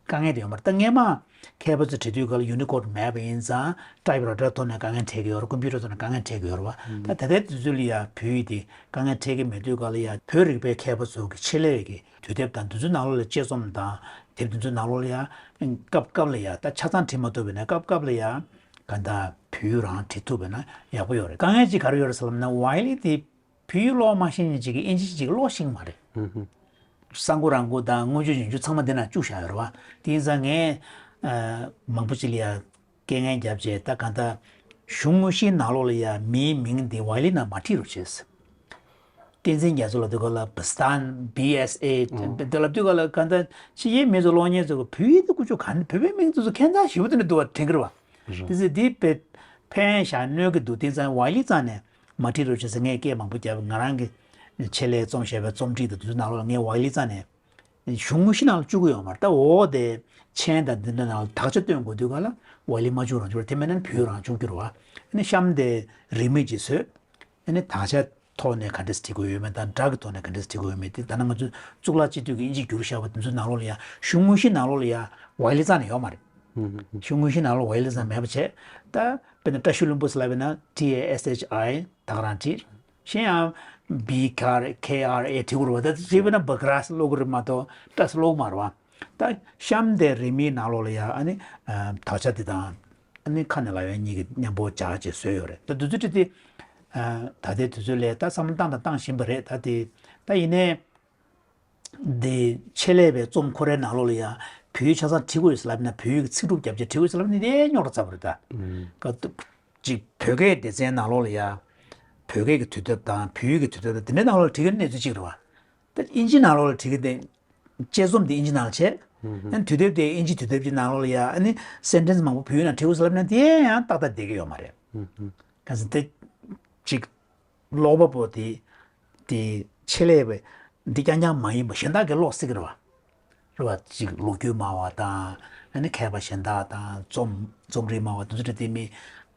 དཀའ་ངལ་དེ་ཡོད་མ་རེད། ད་སྔས་མ་མཁས་པ་ཚོས་བྲིས་དུས་ག་ལ་ཡུ་ནི་ཀོཌ་མེད་པ་ཡིན་ཙང་ཊའིབ་ར་ཊར་ཐོག་ནས་དཀའ་ངལ་འཕྲད་ཀྱི་ཡོད་རེད། ཀམ་པུ་ཊར་ཐོག་ནས་དཀའ་ངལ་འཕྲད་ཀྱི་ཡོད་རེད་བ། ཨུམ། ད་ད་ལྟའི་དུས་ཚོད་ལ་ཡང་བོད་ཡིག་དེ་དཀའ་ངལ་འཕྲད་ཀྱི་མེད་དུས་ག་ལ་ཡང་བོད་རིག་པའི་མཁས་པ་ཚོ་གི་ཆེད་ལས་ཀྱི་དུས་དེབ་དང་དེ་ཚོའི་ནང་ལོགས་ལ་དཔྱད་རྩོམ་དང་དེབ་དེ་ཚོའི་ནང་ལོགས་ལ་ཡང་སྐབས་སྐབས་ལ་ཡང་ད་ཆ་ཚང་བྲིས་མ་ཐུབ་པ་ཡིན་ན་སྐབས་སྐབས་ལ་ཡང་ག་ད་བོད་ཡིག་རང་བྲིས་ཐུབ་པ་ཡིན་ན་ཡག་པོ་ཡོད་རེད། དཀའ་ངལ་ཅིག་ག་རེ་ཡོད་རེད་ཟེར་ལབ་ན་ཝའི་ལི་དེ་བོད་ཡིག་ཀློག་མ་ཤེས་མཁན་ཅིག་གིས་ཨིན་ཇི་ཅིག་ཀློག་ཤེས་ཀྱི་མ་རེད། ཧུམ་ཧུམ། གསར་འགོད་རང་འགོད་དང་དངོས་བརྗོད་ཡིན་རྒྱུ་ཚང་མ་འདི་ནང་བཅུག་བཞག་ཡོད་རེད་བ། དེ་ཡིན་ཙང་ངས་ཨ་མང་པོ་ཅིག་ལ་ཡ་སྐད་ངན་བརྒྱབ་བྱས་ད་གང་ལྟར་གཞུང་དངོས་གཞིའི་ནང་ལོགས་ལ་ཡ་མིའི་མིང་འདི་ཝའི་ལི་ནང་མ་བྲིས་རོགས་བྱས། བསྟན་འཛིན་རྒྱ་མཚོ་ལབ་དུས་ག་ལ་བ་སྟན་བི་ཨེས་ཨེ་ཨོ། འདི་ལབ་དུས་ག་ལ་གང་ལྟར་ཕྱི་རྒྱལ་མི་ཚོ་ཀློག་མཁན་ཚོ་གི་བོད་ཡིག་འདི་ཀུ་ཅོ་ག་ནས་བོད་པའི་མིང་དེ་ཚོ་ཁྱད་མཚར་ཞེ་པོ་དེ་འདྲ་འདུག་བ་དྲན་གི་རེད་བ། རེད། དེ་ཚོས་འདི་དཔེ་ཕན་བཞག་གནོད་ཀྱི་འདུག་དེ་ཙང་ཝའི་ལི་རྩ་ནས་མ་བྲིས་རོགས་བྱས་ཟེར་ངས་སྐད་མང་པོ་བརྒྱབ། ང་རང་གི་ཆེད་ལས་རྩོམ་བྱས་པའི་རྩོམ་སྒྲིག་དང་དེ་ཚོའི་ནང་ལོགས་ལ་ངས་ཝའི་ལི་རྩ་ནས་གཞུང་དངོས་གཞི་ནང་ལ་བཅུག་གི་ཡོད་མ་རེད། ད་འོ་དེ་མཆན་དང་འདི་འདྲ་ནང་ལ་དག་ཆ་སྟོན་དགོས་དུས་ག་ལ་ཝའི་ལི་མ་བཅུག་རང་བཅུག་རེད། དེ་མིན་ན་བོད་ཡིག་རང་བཅུག་རྒྱུ་རེད་བ། ཨ་ནི་གཤམ་དེ་རིན་མེད་ཅིག་བཟོས། ཨ་ནི་དག་ཆ་ཐོག་ནས་ག་འདྲས་བྲིས་དགོས་ཡོད་མེད་དང་སྒྲ་གི་ཐོག་ནས་ག་འདྲས་བྲིས་དགོས་ཡོད་མེད་དེ་ད་ནང་ང་ཚོས་གཙུག་ལག་སྤྱི་འཐུས་ཀྱི་ཨིན་ཇི་བསྒྱུར་བཞག་པ་དེ་ཚོའི་ནང་ལོགས་ལ་ཡ་གཞུང་དངོས་གཞིའི་ནང་ལོགས་ལ་ཡ་ཝའི་ལི་རྩ་ནས་ཡོད་མ་རེད། ཧུམ་ཧུམ་ཧུམ། གཞུང་དངོས་གཞིའི་ནང་ལོགས་ཝའི་ལི་རྩ་མེད་པ་བྱས། ད་དཔེར་ན་བཀྲ་ཤིས་ལྷུན་པོ་ཟེར་ལབ་པ་ཡིན་ན་ཊི་ཨེ་ཨེས་ཨེཆ་ཨའི་ད་ག་རང་བྲིས། གཞན་ཡང་ B K R A བྲིས་དགོས་རེད་བ། ད་བྲིས་པ་ན་བྷ་ཀ་ར་ཟེར་ཀློག་གི་རེད་མ་གཏོགས་ཏྲ་ཟེར་ཀློག་གི་མ་རེད་བ། ད་གཤམ་དེ་རིང་མིན་ནང་ལོགས་ལ་ཡ་ཨ་ནི་དག་ཆ་དེ་དང་ཨ་ནི་ཁ་ནས་ལབ་ཡ་གཉིས་ཀྱི་མཉམ་པོ་སྦྱར་བྱས་བཟོས་ཡོད་རེད། ད་དུས་ཚོད་བྲིས་ཏེ་ད་ལྟའི་དུས་ཚོད་ལས་ད་བསམ་བློ་བཏང་དང་བཏང་བཞིན་པ་རེད། ད་དེ་ད་ཡིན་ནའི། འདི་ཆེད་ལས་པའི་རྩོམ་ཁོ་རའི་ནང་ལོགས་ལ་ཡང་བོད་ཡིག་ཆ་ཚང་བྲིས་དགོས་ཡོད་ཟེར་ལབ་ན། བོད་ཡིག་གི་ཚིག་གྲུབ་རྒྱབ་བྱས་བྲིས་དགོས་ཟེར་ལབ་ན་དེ་རྙོག་དྲ་ཚ་པོ་རེད་ད། ཀ་ཏུ་ཅིག་བོད་སྐད་སྡེ་ཚན་ནང་ལོགས་ལ་ཡང་བོད་སྐད་ཀྱི་དུས་དེབ་དང་བོད་ཡིག་གི་དུས་དེབ་དང་དེ་འདྲའི་ནང་ལོགས་ལ་བྲིས་ཀྱི་གནས་ཚུལ་གཅིག་རེད་བ། ད་དབྱིན་ཇི་ནང་ལོགས་ལ་བྲིས་ཀྱི་དེ་དཔྱད་རྩོམ་དེ་དབྱིན་ཇི་ནང་ལ་བྱས། ཨ་ནི་དུས་དེབ་དེ་དབྱིན་ཇི་དུས་དེབ་ཀྱི་ནང་ལོགས་ལ་ཡང་ཨ་ནི་སེན་ཊེན་སི་མང་པོ་བོད་ཡིག་ནང་བྲིས་དགོས་ཟེར་ལབ་ན་དེ་ཡང་ཏག་ཏག་བསྡད་ཀྱི་ཡོད་མ་རེད། ག་ཚོད་དེ་ཅིག་ཀློག་པ་པོ་དེ་དེ་ཆེད་ལས་པ་འདི་རྐྱང་རྐྱང་མ་ཡིན་པ་གཞན་དག་གིས་ཀློག་སྲིད་ཀྱི་རེད་བ། རེད་བ། ཅིག་ལོ་རྒྱུས་སྨྲ་བ་དང་ཨ་ནི་མཁས་པ་གཞན་དག་དང་རྩོམ་རྩོམ་རིག་སྨྲ་བ་དེ་ཚོ་འདྲ་དེ་མིན་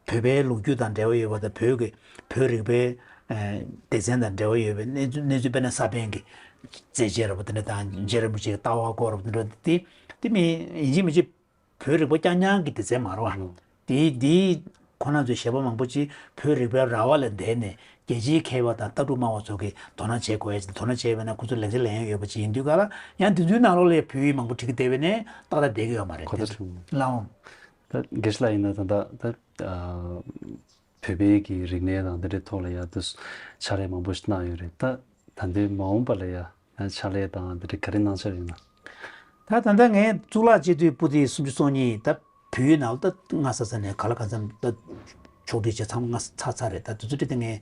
བོད་པའི་ལོ་རྒྱུས་དང་འབྲེལ་བ་ཡོད་པ་དང་བོད་ཀྱི་བོད་རིག་པའི་སྡེ་ཚན་དང་འབྲེལ་བ་ཡོད་པའི་གནས་ཚུལ་གནས་ཚུལ་དཔེར་ན་ས་པཎ་གྱི་མཛད་རྗེས་རེད་བ། དེ་འདྲ་དང་རྗེ་རིན་པོ་ཆེའི་ལྟ་བ་སྐོར་རེད་བ། དེ་འདྲ་དེ་དེ་མིན་ཡིན་གཅིག་མིན་གཅིག་བོད་རིག་པ་རྐྱང་རྐྱང་གི་སྡེ་ཚན་མ་རེད་བ། དེ་དེ་ཁོ་ན་ཚོའི་གཞས་པ་མང་པོ་ཅིག་བོད་རིག་པའི་ར་བ་ལ་བསྡད་ནས་རྒྱལ་སྤྱིའི་མཁས་པ་དང་ལྟ་གྲུབ་སྨྲ་བ་ཚོ་གིས་དོ་སྣང་བྱེད་དགོས་ཡ་ཅིག་དོ་སྣང་བྱས་པ་ན་ཁོ་ཚོ་ལེགས་ཆ་ལེན་ཡ་ཡོད་པ་ཅིག་ཡིན་དུས་ག་ལ་ཡང་དེ་ཚོའི་ནང་ལོགས་ལ་བོད་ཡིག་མང་པོ་བྲིས་ཀྱི་བསྡད་པ་ནས་ཏག་ཏག་བསྡད་ཀྱི་ཡོད་མ་རེད། ཁོ་ཐག་ཆོད། ལའོ། ད་དགེ་བཤེས་ལགས་ཡིན་ན་ད་ད་ད་བོད་པའི་གི་རིག་གནས་དང་འདི་འདྲའི་ཐོག་ལ་ཡ་དུ་ཕྱག་ལས་མང་པོ་ཞིག་གནང་ཡོད་རེད། ད་ད་ལྟའི་མ་འོངས་པ་ལ་ཡ་ཕྱག་ལས་དང་འདི་འདྲའི་ག་རེ་གནང་འཆར་ཡོད་ན། ད་ད་ལྟ་ངས་གཙུག་ལག་སྤྱི་འཐུས་སྤུ་ལྡེ་སུམ་ཅུ་སོ་གཉིས་ད་བོད་ཡིག་ནང་ལ་ད་སྔ་ས་ས་ནས་ག་ལ་གང་འཚམ་ད་ཕྱོགས་སྒྲིག་བྱས་ཚང་མ་ཚར་ཚར་རེད། ད་དུས་ཚོད་བྲིས་ཏེ་ངས་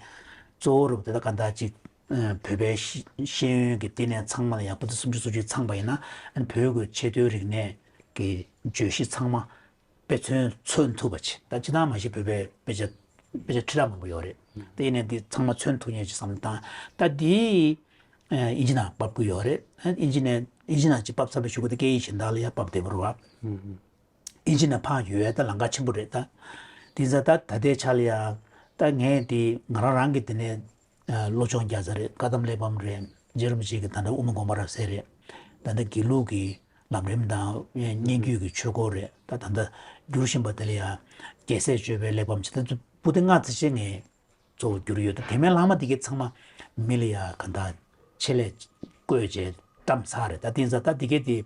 གཙོ་བོ་རུ་ད་ལྟ་ག་འདྲ་ཅིག་བོད་པའི་ཤེས་ཤེས་ཡོན་གྱི་བསྟི་གནས་ཚང་མ་ལ་ཡ་སྤུ་ལྡེ་སུམ་ཅུ་སོ་གཅིག་ཚང་པ་ཡིན་ན་ཨ་ནི་བོད་ཀྱི་ཆེས་མཐོའི་རིག་གནས་ཀྱི་བརྗོད་གཞི་ཚང་མ་དཔེ་མཚོན་མཚོན་ཐུབ་པ་བྱས། ད་སྤྱིར་བཏང་མ་གཞི་བོད་པའི་དཔེ་ཆ་དཔེ་ཆ་ཁྲི་ཕྲག་མང་པོ་ཡོད་རེད། དེ་ཡིན་ནའི་འདི་ཚང་མ་མཚོན་ཐུབ་མཁན་ཅིག་བསམ་བློ་བཏང་། ད་འདི་ཨ་དབྱིན་ཇི་ནང་ཕབ་ཀྱི་ཡོད་རེད། ཨ་དབྱིན་ཇི་ནས་དབྱིན་ཇི་ནང་ཅིག་ཕབ་ཚར་བའི་གཞུག་གུ་དེ་སྐད་ཡིག་གཞན་དག་ལ་ཡང་ཕབ་བདེ་པོ་རེད་བ། དབྱིན་ཇི་ནས་ཕར་ཡོད་ཡ་ད་ལམ་ཁ་ཆེན་པོ་རེད་ད། དེ་ཚ་ད་ད་ལྟའི་ཆ་ལ་ཡ་ད་ངས་དེ་ང་རང་རང་གི་དེ་ནས་ཨ་བློ་སྦྱོང་རྒྱག་ས་རེད། བཀའ་གདམས་གླེགས་བམ་རེད། རྗེ་རིན་པོ་ཆེ་གི་ད་ལྟ་དབུ་མ་དགོངས་པ་རབ་གསལ་རེད། ད་ལྟ་དགེ་ལུགས་ཀྱི་ལམ་རིམ་དང་སྙན་བརྒྱུད་ཀྱི་ཆོས་སྐོར་རེད། ད་ད་ལྟ་བསྒྱུར་བཞིན་པ་དེ་ལ་ཡང་རྒྱལ་སྲས་སྤྱོད་པའི་གླེགས་བམ་བྱས། ད་པོ་ཏི་ལྔ་ཙམ་ཅིག་ངས་གཙོ་བོ་བསྒྱུར་ཡོད། ད་དེ་མིན་ལྷག་མ་དེ་གའི་ཚང་མ་མི་ལ་ཡང་ག་འདྲ་ཆེད་ལས་བསྐོས་བྱས་བཀྲམ་ཚར་རེད། ད་དེ་ཡིན་ཙང་ད་དེ་གའི་དེ་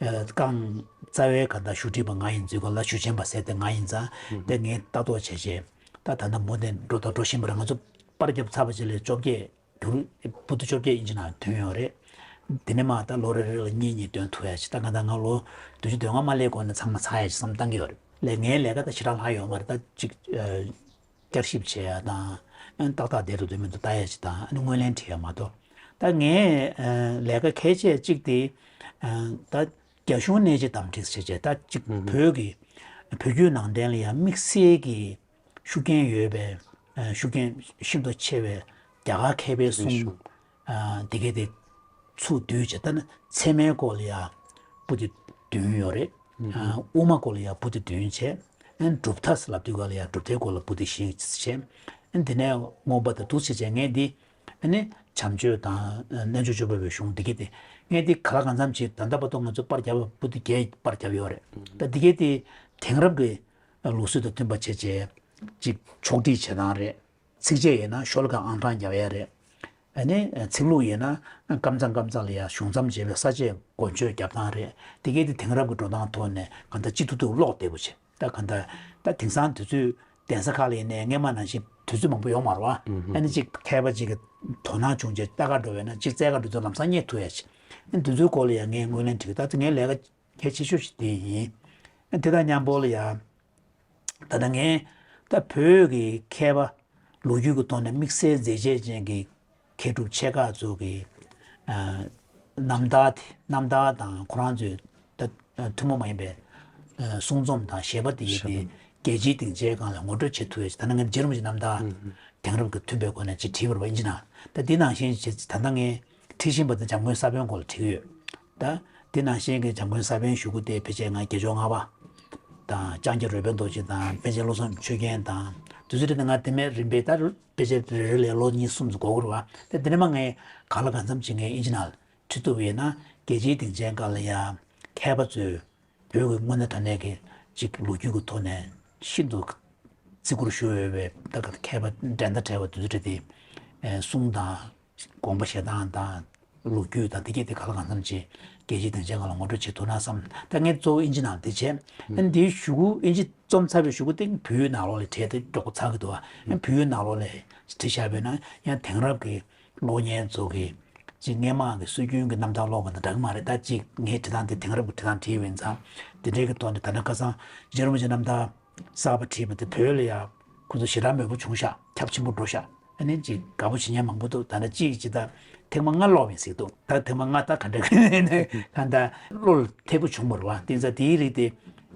ཨ་རྐང་རྩ་བའི་ག་འདྲ་ཞུ་སྒྲིག་པ་ང་ཡིན་ཙང་ག་ལ་ཞུ་ཆེན་པ་ཟེར་དེ་ང་ཡིན་ཙང་། དེ་ངས་ལྟ་རྟོག་བྱས་བྱས་ད་ད་ལྟ་མུ་མཐུད་འགྲོ་དང་འགྲོ་བཞིན་པ་རེད། ང་ཚོ་པར་བརྒྱབ་ཚར་བ་ཅིག་ལ་བཅོ་བརྒྱད་བསྒྱུར་པོ་ཏི་བཅོ་བརྒྱད་ཨིན་ཇི་ནང་ཐོན་ཡོད་རེད། དེ་ནས་མ་ད་ལོ་རེ་རེ་ལ་གཉིས་གཉིས་འདོན་ཐུབ་ཡ་ཅིག་ད་ང་ད་ང་ལོ་བདུན་ཅུ་དོན་ལྔ་མ་སླེབས་གོང་ནས་ཚང་མ་ཚར་ཡ་ཅིག་བསམ་བཏང་གི་ཡོད་རེད། ལས་ངའི་ལས་ཀ་ད་ཞེ་དྲག་ལྷག་ཡོད་མ་རེད། ད་ཅིག་ཨ་བསྐྱར་ཞིབ་བྱེད་ཡ་དང་ཨ་ནི་ཏག་ཏག་བསྡད་འགྲོ་འདོད་མི་འདུག་ལྟ་ཡ་ཅིག་དང་ཨ་ནི་སྔོན་གླེང་བྲིས་ཡ་མ་གཏོགས། ད་ངའི་ཨ་ལས་ཀ་གལ་ཆེ་གཅིག་དེ་ཨ་ད་རྒྱ་གཞུང་ནས་ཅིག་དམ་ཁྲིད་བྱེད་བྱས་ད་ཅིག་བོད་ཀྱི་བོད་བརྒྱུད་ནང་བསྟན་ལ་ཡང་དམིགས་བསལ་གྱི་ཤུགས་རྐྱེན་ཡོད་པའི་ཨ་ཤུགས་རྐྱེན་ཤིན་ཏུ་ཆེ་བའི་རྒྱ་གར་མཁས་པའི་གསུང་། ཨ་དེ་གའི་དེ་ཚུར་བསྡུས་བྱས། ད་ནི་ཚད་མའི་སྐོར་ལ་ཡང་པོ་ཏི་བདུན་ཡོད་རེད། ཨ་དབུ་མ་སྐོར་ལ་ཡང་པོ་ཏི་བདུན་བྱས། ཨ་ནི་གྲུབ་མཐའ་ལབ་དུས་སྐབས་ལ་ཡང་གྲུབ་མཐའི་སྐོར་ལ་པོ་ཏི་བཞི་བྱས། ཨ་ནི་དེ་ནས་མངོན་པ་དང་འདུག་བྱས་བྱས་ངས་འདི་ཨ་ནི་བྱམས་ཆོས་དང་རྣལ་འབྱོར་སྤྱོད་པ་པའི་གཞུང་འདི་གའི་དེ་ངས་འདི་ག་ལ་གང་འཚམ་བྱས། ད་ལྟ་བར་དུ་ང་ཚོ་པར་བརྒྱབ་པ་པོ་ཏི་བརྒྱད་པར་བརྒྱབ་ཡོད་རེད། ད་འདི་གའི་དེ་དེང་རབས་ཀྱི་ལུགས་སྲོལ་དང་མཐུན་པ་བྱས་བྱས་ཅིག་ཕྱོགས་སྒྲིག་བྱེད་སྟངས་རེད། ཚིགས་བཅད་ཡིན་ན་ཤོ་ལོ་ཀ་ཨང་གྲངས་རྒྱབ་ཡ་རེད། ཨ་ནི་ཚིག་ལྷུག་ཡིན་ན་ཀམ་ཚང་ཀམ་ཚང་ལ་ཡ་གཞུང་མཚམས་བྱས་པའི་ས་བཅད་མགོ་བརྗོད་རྒྱབ་སྟངས་རེད། དེ་གའི་དེ་དེང་རབས་ཀྱི་འགྲོ་སྟངས་ཐོག་ནས་གང་ལྟར་སྤྱི་ཐུབ་ཐུབ་ཀློག་བདེ་པོ་བྱེད། ད་གང་ལྟར་ད་དེང་སང་དུས་ཚོད་གདན་ས་ཁག་ལ་ཡིན་ནའི་སྔས་མ་ནང་བཞིན་དུས་ཚོད་མང་པོ་ཡོད་མ་རེད་བ། ཨ་ནི་ཅིག་མཁས་པ་ཅིག་གི་དོ་སྣང་བྱུང་རྗེས་ལྟ་ག་འགྲོ་བས་ན་ཅིག་བཙལ་ག་འགྲོ་དུས་ལམ་སང་རྙེད་ཐུབ་ཡ་ཅིག་ཨ་ནི་དེ་ཚོའི་སྐོར་ལ་ཡ་ངས་ངོས་ལེན་བྱེད་ཀྱི། ད་ལྟ་ངའི་ལས་ཀ་གལ་ཆེ་ཤོས་ཤིག་དེ་ཡིན། དེ་དང་མཉམ་པོ་ལ་ཡང་ད་ལྟ་ངས་ད་བོད་ཀྱི་མཁས་པ་ལོ་རྒྱུས་ཀྱི་ཐོག་ནས་དམིགས་བསལ་མཛད་རྗེས་ཅན་གྱི་མཁས་གྲུབ་ཆེ་ཁག་ཚོ་གི་ཨ་རྣམ་ཐར་དེ་རྣམ་ཐར་དང་ཁོ་རང་ཚོའི་ད་ཐུན་མོང་མ་ཡིན་པའི་ཨ་གསུང་རྩོམ་དང་བཞེད་པ་དེ་ཡིན་ཏེ་རྒྱལ་སྤྱིའི་སྡིངས་ཆའི་སྒང་ལ་ངོ་སྤྲོད་བྱེད་ཐུབ་ཡ་ཅིག་ད་ནང་ངས་རྗེ་རིན་པོ་ཆེའི་རྣམ་ཐར་དེང་རབས་ཀྱི་མཐུན་པའི་སྒོ་ནས་ཅིག་བྲིས་པ་རེད་བ་ཨིན་ཇི་ནང་། ད་འདི་ནང་བཞིན་བྱས་ད་ལྟ་ངས་བྲིས་བཞིན་པ་དེ་འཇམ་མགོན་ས་པཎ་སྐོར་ལ་བྲིས་ཀྱི་ཡོད། ད་འདི་ནང་བཞིན་གྱི་འཇམ་མགོན་ས་པཎ་ཞུ་སྐུལ་དེ་ཕལ་ཆེར་ང་བརྒྱད་ཅུ་ལྔ་པ་དང་ལྕང་སྐྱ་རོལ་པའི་རྡོ་རྗེ་དང་པཎ་ཆེན་བློ་བཟང་ཆོས་རྒྱན་དང་དུས་ཚོད་དེ་ང་དེ་མའི་རིམ་པས་ད་ཕལ་ཆེར་རེ་རེ་ལ་ལོ་གཉིས་གསུམ་ཙམ་འགོར་གི་རེད་བ། དེ་དེ་ནས་མ་ངས་གང་ལ་གང་འཚམ་ཅིག་ངས་ཨིན་ཇི་ནང་ལ་བྲིས་ཐུབ་པ་ཡིན་ན་རྒྱལ་སྤྱིའི་སྡིངས་ཆའི་སྒང་ལ་ཡ་མཁས་པ་ཚོས་བོད་ཀྱི་དངོས་གནས་དྲང་གནས་ཀྱི་ཅིག་ལོ་རྒྱུས་ཀྱི་ཐོག་ནས་ཤིན་ཏུ་བརྩི་བཀུར་ཞུ་འོས་པའི་ད་ག་མཁས་པ་འགྲན་ཟླ་བྲལ་བ་དེ་ཚོ་བྲིས་ཏེ་གསུང་དང་ དགོངས་པ་བཞེས་སྟངས་དང་ལོ་རྒྱུས་དང་དེ་གས་དེ་ག་ལ་གང་འཚམ་ཅིག་རྒྱལ་སྤྱིའི་སྡིངས་ཆའི་སྒང་ལ་ངོ་སྤྲོད་བྱེད་ཐུབ་ན་བསམ། ད་ངས་གཙོ་བོ་ཨིན་ཇི་ནང་དེ་བྱས། ཨ་ནི་དེའི་གཞུག་གུ་ཨིན་ཇི་རྩོམ་ཚར་བའི་གཞུག་གུ་དེ་བོད་ཡིག་ནང་ལོགས་ལ་བྲིས་ཏེ་མགྱོགས་པོ་ཚར་གི་འདུག་ཨ་ནི་བོད་ཡིག་ནང་ལོགས་ལ་བྲིས་བཞག་པས་ན་ཡང་དེང་རབས་ཀྱི་གློག་བརྙན་ཚོ་གི་ཅིག་སྔས་མ་གི་སྲོལ་རྒྱུན་གྱི་རྣམ་ཐར་ཀློག་པ་དང་འདྲ་གི་མ་རེད། ད་ཅིག་ངས་བྲིས་སྟངས་དེ་དེང་རབས་ཀྱི་བྲིས་སྟངས་བྲིས་ཡོད་པ་ཡིན་ཙང་། དེ་འདྲའི་གི་ཐོག་ནས་ད་ནི་ཁ་སང་རྗེ་རིན་པོ་ཆེ་རྣམ་ཐར་གསར་པ་བྲིས་པ་དེ་བོད་ལ་ཡང་ཁོ་ཚོ་ཞེ་དྲག་མོས་པོ་བྱུང་ཤག་ཁྱབ་ཆེན་པོ་འགྲོ་ཤག་ཨ་ནི་ཅིག་དགའ་པོ་བྱེད་མཁན་མང་པོ་འདུག་ད་ནི་གཅིག་ཅིག་ད་ཐེངས་མ་ལྔ་ཀློག་པ་ཡིན་ཟེར་འདུག་ད་ཐེངས་མ་ལྔ་ད་ག་འདྲ་ག་ད་བློ་ལ་ཐེག་པོ་བྱུང་མ་རེད་པ། དེ་ཙང་དེའི་རིགས་དེ་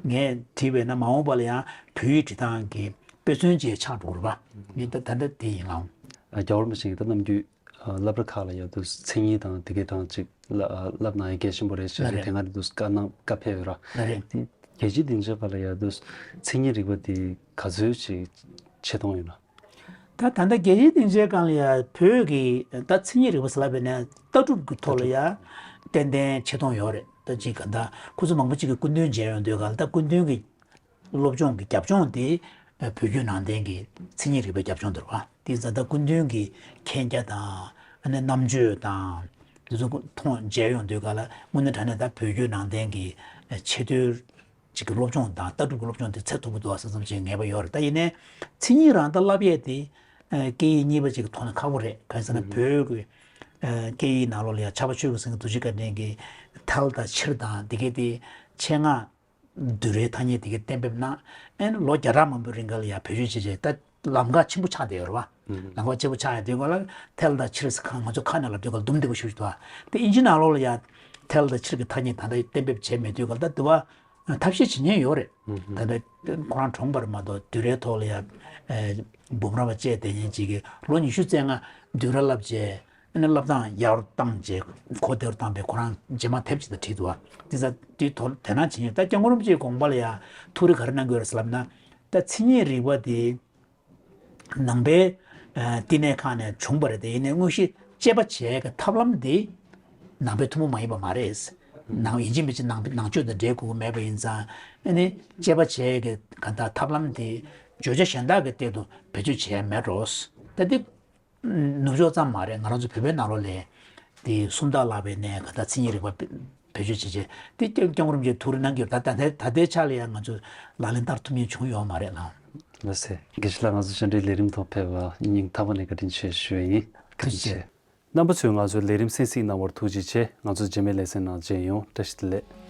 ངས་བྲིས་པས་ན་མ་འོངས་པ་ལ་ཡང་བོད་ཡིག་བྲིས་སྟངས་ཀྱི་དཔེ་མཚོན་ཅིག་ཆགས་འགྲོ་གི་རེད་པ། ངས་ད་ད་ལྟ་དེ་ཡིན་ལགས། རྒྱལ་བ་རིན་པོ་ཆེ་གིས་ད་ནམ་རྒྱུན་ཨ་སློབ་གྲྭ་ཁག་ལ་ཡ་དུ་མཚན་ཉིད་དང་དེ་གའི་དང་ཅིག་ལ་ཨ་བསླབ་གནང་ཡ་གལ་ཆེན་པོ་རེད་ཟེར་ལ་ཏེ་རེད། དེ་སྔ་རེད་དུ་བཀའ་གནང་བཀའ་ཕེབས་ཡོད་ར། ལ་རེད། དེ་རྒྱལ་སྤྱིའི་སྡིངས་ཆའི་སྒང་ལ་ཡ་དུ་མཚན་ཉིད་རིག་པ་དེ་ག་ཚོད་ཅིག་ཆེ་མཐོང་ཡོད་ན། ད་ད་ལྟ་རྒྱལ་སྤྱིའི་སྡིངས་ཆའི་སྒང་ལ་ཡ་བོད་ཀྱི་ད་མཚན་ཉིད་རིག་པ་ཟེར་ལབ་པས་ན་ལྟ་གྲུབ་ཀྱི་ཐོག་ལ་ཡ་ཏན་ཏན་ཆེ་མཐོང་ཡོད་རེད། ད་ཅིག་ག་ད་ཁོ་ཚོ་མང་པོ་ཅིག་གིས་སྐུ་མདུན་མཇལ་ཡོང་དུས་སྒང་ལ་ད་སྐུ་མདུན་གྱི་སློབ་སྦྱོང་གི་རྒྱབ་ལྗོངས་དེ་བོད་བརྒྱུད་ནང་བསྟན་གྱི་མཚན་ཉིད་རིག་པའི་རྒྱབ་ལྗོངས་དེ་རེད་པ། དེ་ཙང་ད་སྐུ་མདུན་གྱི་མཁྱེན་རྒྱ་དང་ཨ་ནི་རྣམ་དཔྱོད་དང་དེ་ཚོ་མཐོང་མཇལ་ཡོང་དུས་སྒང་ལ་དངོས་གནས་དྲང་གནས་ད་བོད་བརྒྱུད་ནང་བསྟན་གྱི་ཆེས་མཐོའི་ཅིག་གི་སློབ་སྦྱོང་དང་ལྟ་གྲུབ་ཀྱི་སློབ་སྦྱོང་དེ་ཚད་མཐོ་པོ་འདུག་བསམ་བསམ་ཅིག་ངེས་པ་ཡོད་རེད། ད་ཡིན་ནའི་མཚན་ཉིད་རང་ད་བསླབ་ཡས་དེ་སྐད་ཡིག་གཉིས་པ་ཅིག་གི་ཐོག་ནས་ཁག་པོ་རེད། གང་ཡིན་ཟེར་ན་བོད་ཀྱི་སྐད་ཡིག་ནང་ལོགས་ལ་ཡང་ཕྱྭ་པ་ཆོས་ཀྱི་སེང་གེ་རྡོ་རྗེ་བཀའ་དྲིན་གྱིས་ཐལ་དང་ཕྱིར་དང་དེ་གའི་དེ་ཆེད་མངགས་བསྡུས་རའི་ཐ་སྙད་དེ་གའི་གཏན་འབེབས་གནང་། ཨ་ནི་ལོ་བརྒྱ་ཕྲག་མང་པོའི་རིང་ག་ལ་ཡང་བེད་སྤྱོད་བྱེད་བྱེད་ད་ལམ་ཁ་ཆེན་པོ་ཆགས་བསྡད་ཡོད་རེད་པ། ལམ་ཁ་ཆེན་པོ་ཆགས་ཡོད་དུས་སྒང་ལ་ཐལ་དང་ཕྱིར་ཟེར་ཁ་ང་ཚོ་ཁ་ནང་ལབ་དུས་སྒང་ལ་འདུམ་སྡེ་པ་ཞུ་ཞུ་དུས་དེ་ཨིན་ཇི་ནང་ལོགས་ལ་ཡང་ཐལ་དང་ཕྱིར་གྱི་ཐ་སྙད་ད་ལྟ་གཏན་འབེབས་བྱས་མེད་དུས་སྒང་ལ་ད་དུ་བ་ཐབས་ཤེས་བྱེད་མཁན་ཡོད་རེད། ད་ལྟ་ཁོ་རང་གྲོངས་པ་རེད་མ་གཏོགས་བསྡུས་རའི་ཐོག་ལ་ཡང་འབུམ་རམས་པ་བཅས་དེ་ཉིད་ཅིག་གིས་ལོ་ཉི་ཤུ་རྩ་ལྔ་བསྡུས་ར་བསླབས་བྱས། ཨ་ནི་བསླབ་སྟངས་ཡག་རུ་བཏང་རྗེས་གོ་བདེ་རུ་བཏང་བའི་ཁོ་རང་རྗེས་མ་དེབ་ཅིག་ད་བྲིས་འདུག་བ། དེ་ཚ་དེའི་ཐོག་དེ་ན་བྱེད་ཉེ་ད་སྐྱབས་མགོན་རིན་པོ་ཆེའི་དགོངས་པ་ལ་ཡང་ཐུགས་རེ་ག་རེ་གནང་གི་ཡོད་རེད་ཟེར་ལབ་ན། ད་མཚན་ཉིད་རིག་པ་དེ་ནང་པའི་བསྟི་གནས་ཁག་ནས་བྱུང་བ་རེད་དེ་ཡིན་ནའི་དངོས་གཞི་དཔྱད་པ་བྱེད་ཀྱི་ཐབས་ལམ་དེ་ནང་པའི་ཐུན་མོང་མ་ཡིན་པ་མ་རེད། ནང་ཡིན་གཅིག་མིན་གཅིག་ནང་ནང་ཆོས་དང་འབྲེལ་དགོས་ཀྱི་མེད་པ་ཡིན་ཙང་ཨ་ནི་དཔྱད་པ་བྱེད་ཀྱི་ག་ད་ཐབས་ལམ་དེ་བརྗོད་བྱ་གཞན་དག་གི་སྟེང་དུ་བེད་སྤྱོད་བྱས་མེད་འགྲོ། ད་དེ། ནུབ་ཕྱོགས་ཙམ་མ་རེད། ང་རང་ཚོ་བོད་པའི་ནང་ལོགས་ལ་དེ་སུམ་རྟགས་ལབ་པའི་ནས་ག་ད་མཚན་ཉིད་རིག་པ་བེད་སྤྱོད་བྱེད་བྱེད་དེ་སྐྱབས་སྐྱབས་མགོན་རིན་པོ་ཆེ་ཐུགས་རེ་གནང་གི་ཡོད། ད་ད་ལྟའི་ད་ལྟའི་ཆ་ལ་ཡང་ང་ཚོ་ལག་ལེན་བསྟར་ཐུབ་མཁན་བྱུང་ཡོད་མ་རེད་ལགས། ལགས་སེ། དགེ་བཤེས་ལགས་ང་ཚོ་བཅར་འདྲིའི་ལས་རིམ་ཐོག་ཕེབས་པ་སྙིང་ཐག་པ་ནས་བཀའ་དྲིན་ཆེ་ཞུ་ཡ་ཡིན། ཐུགས་རྗེ་ཆེ། རྣམ་པ་ཚོས་ང་ཚོའི་ལས་རིམ་གསན་གཟིགས་གནང་བར་ཐུགས་རྗེ་ཆེ། ང་ཚོ་རྗེས་མའི་ལེ་ཚན་ནང་མཇལ་ཡོང་། བཀྲ་ཤིས་བདེ་ལེགས།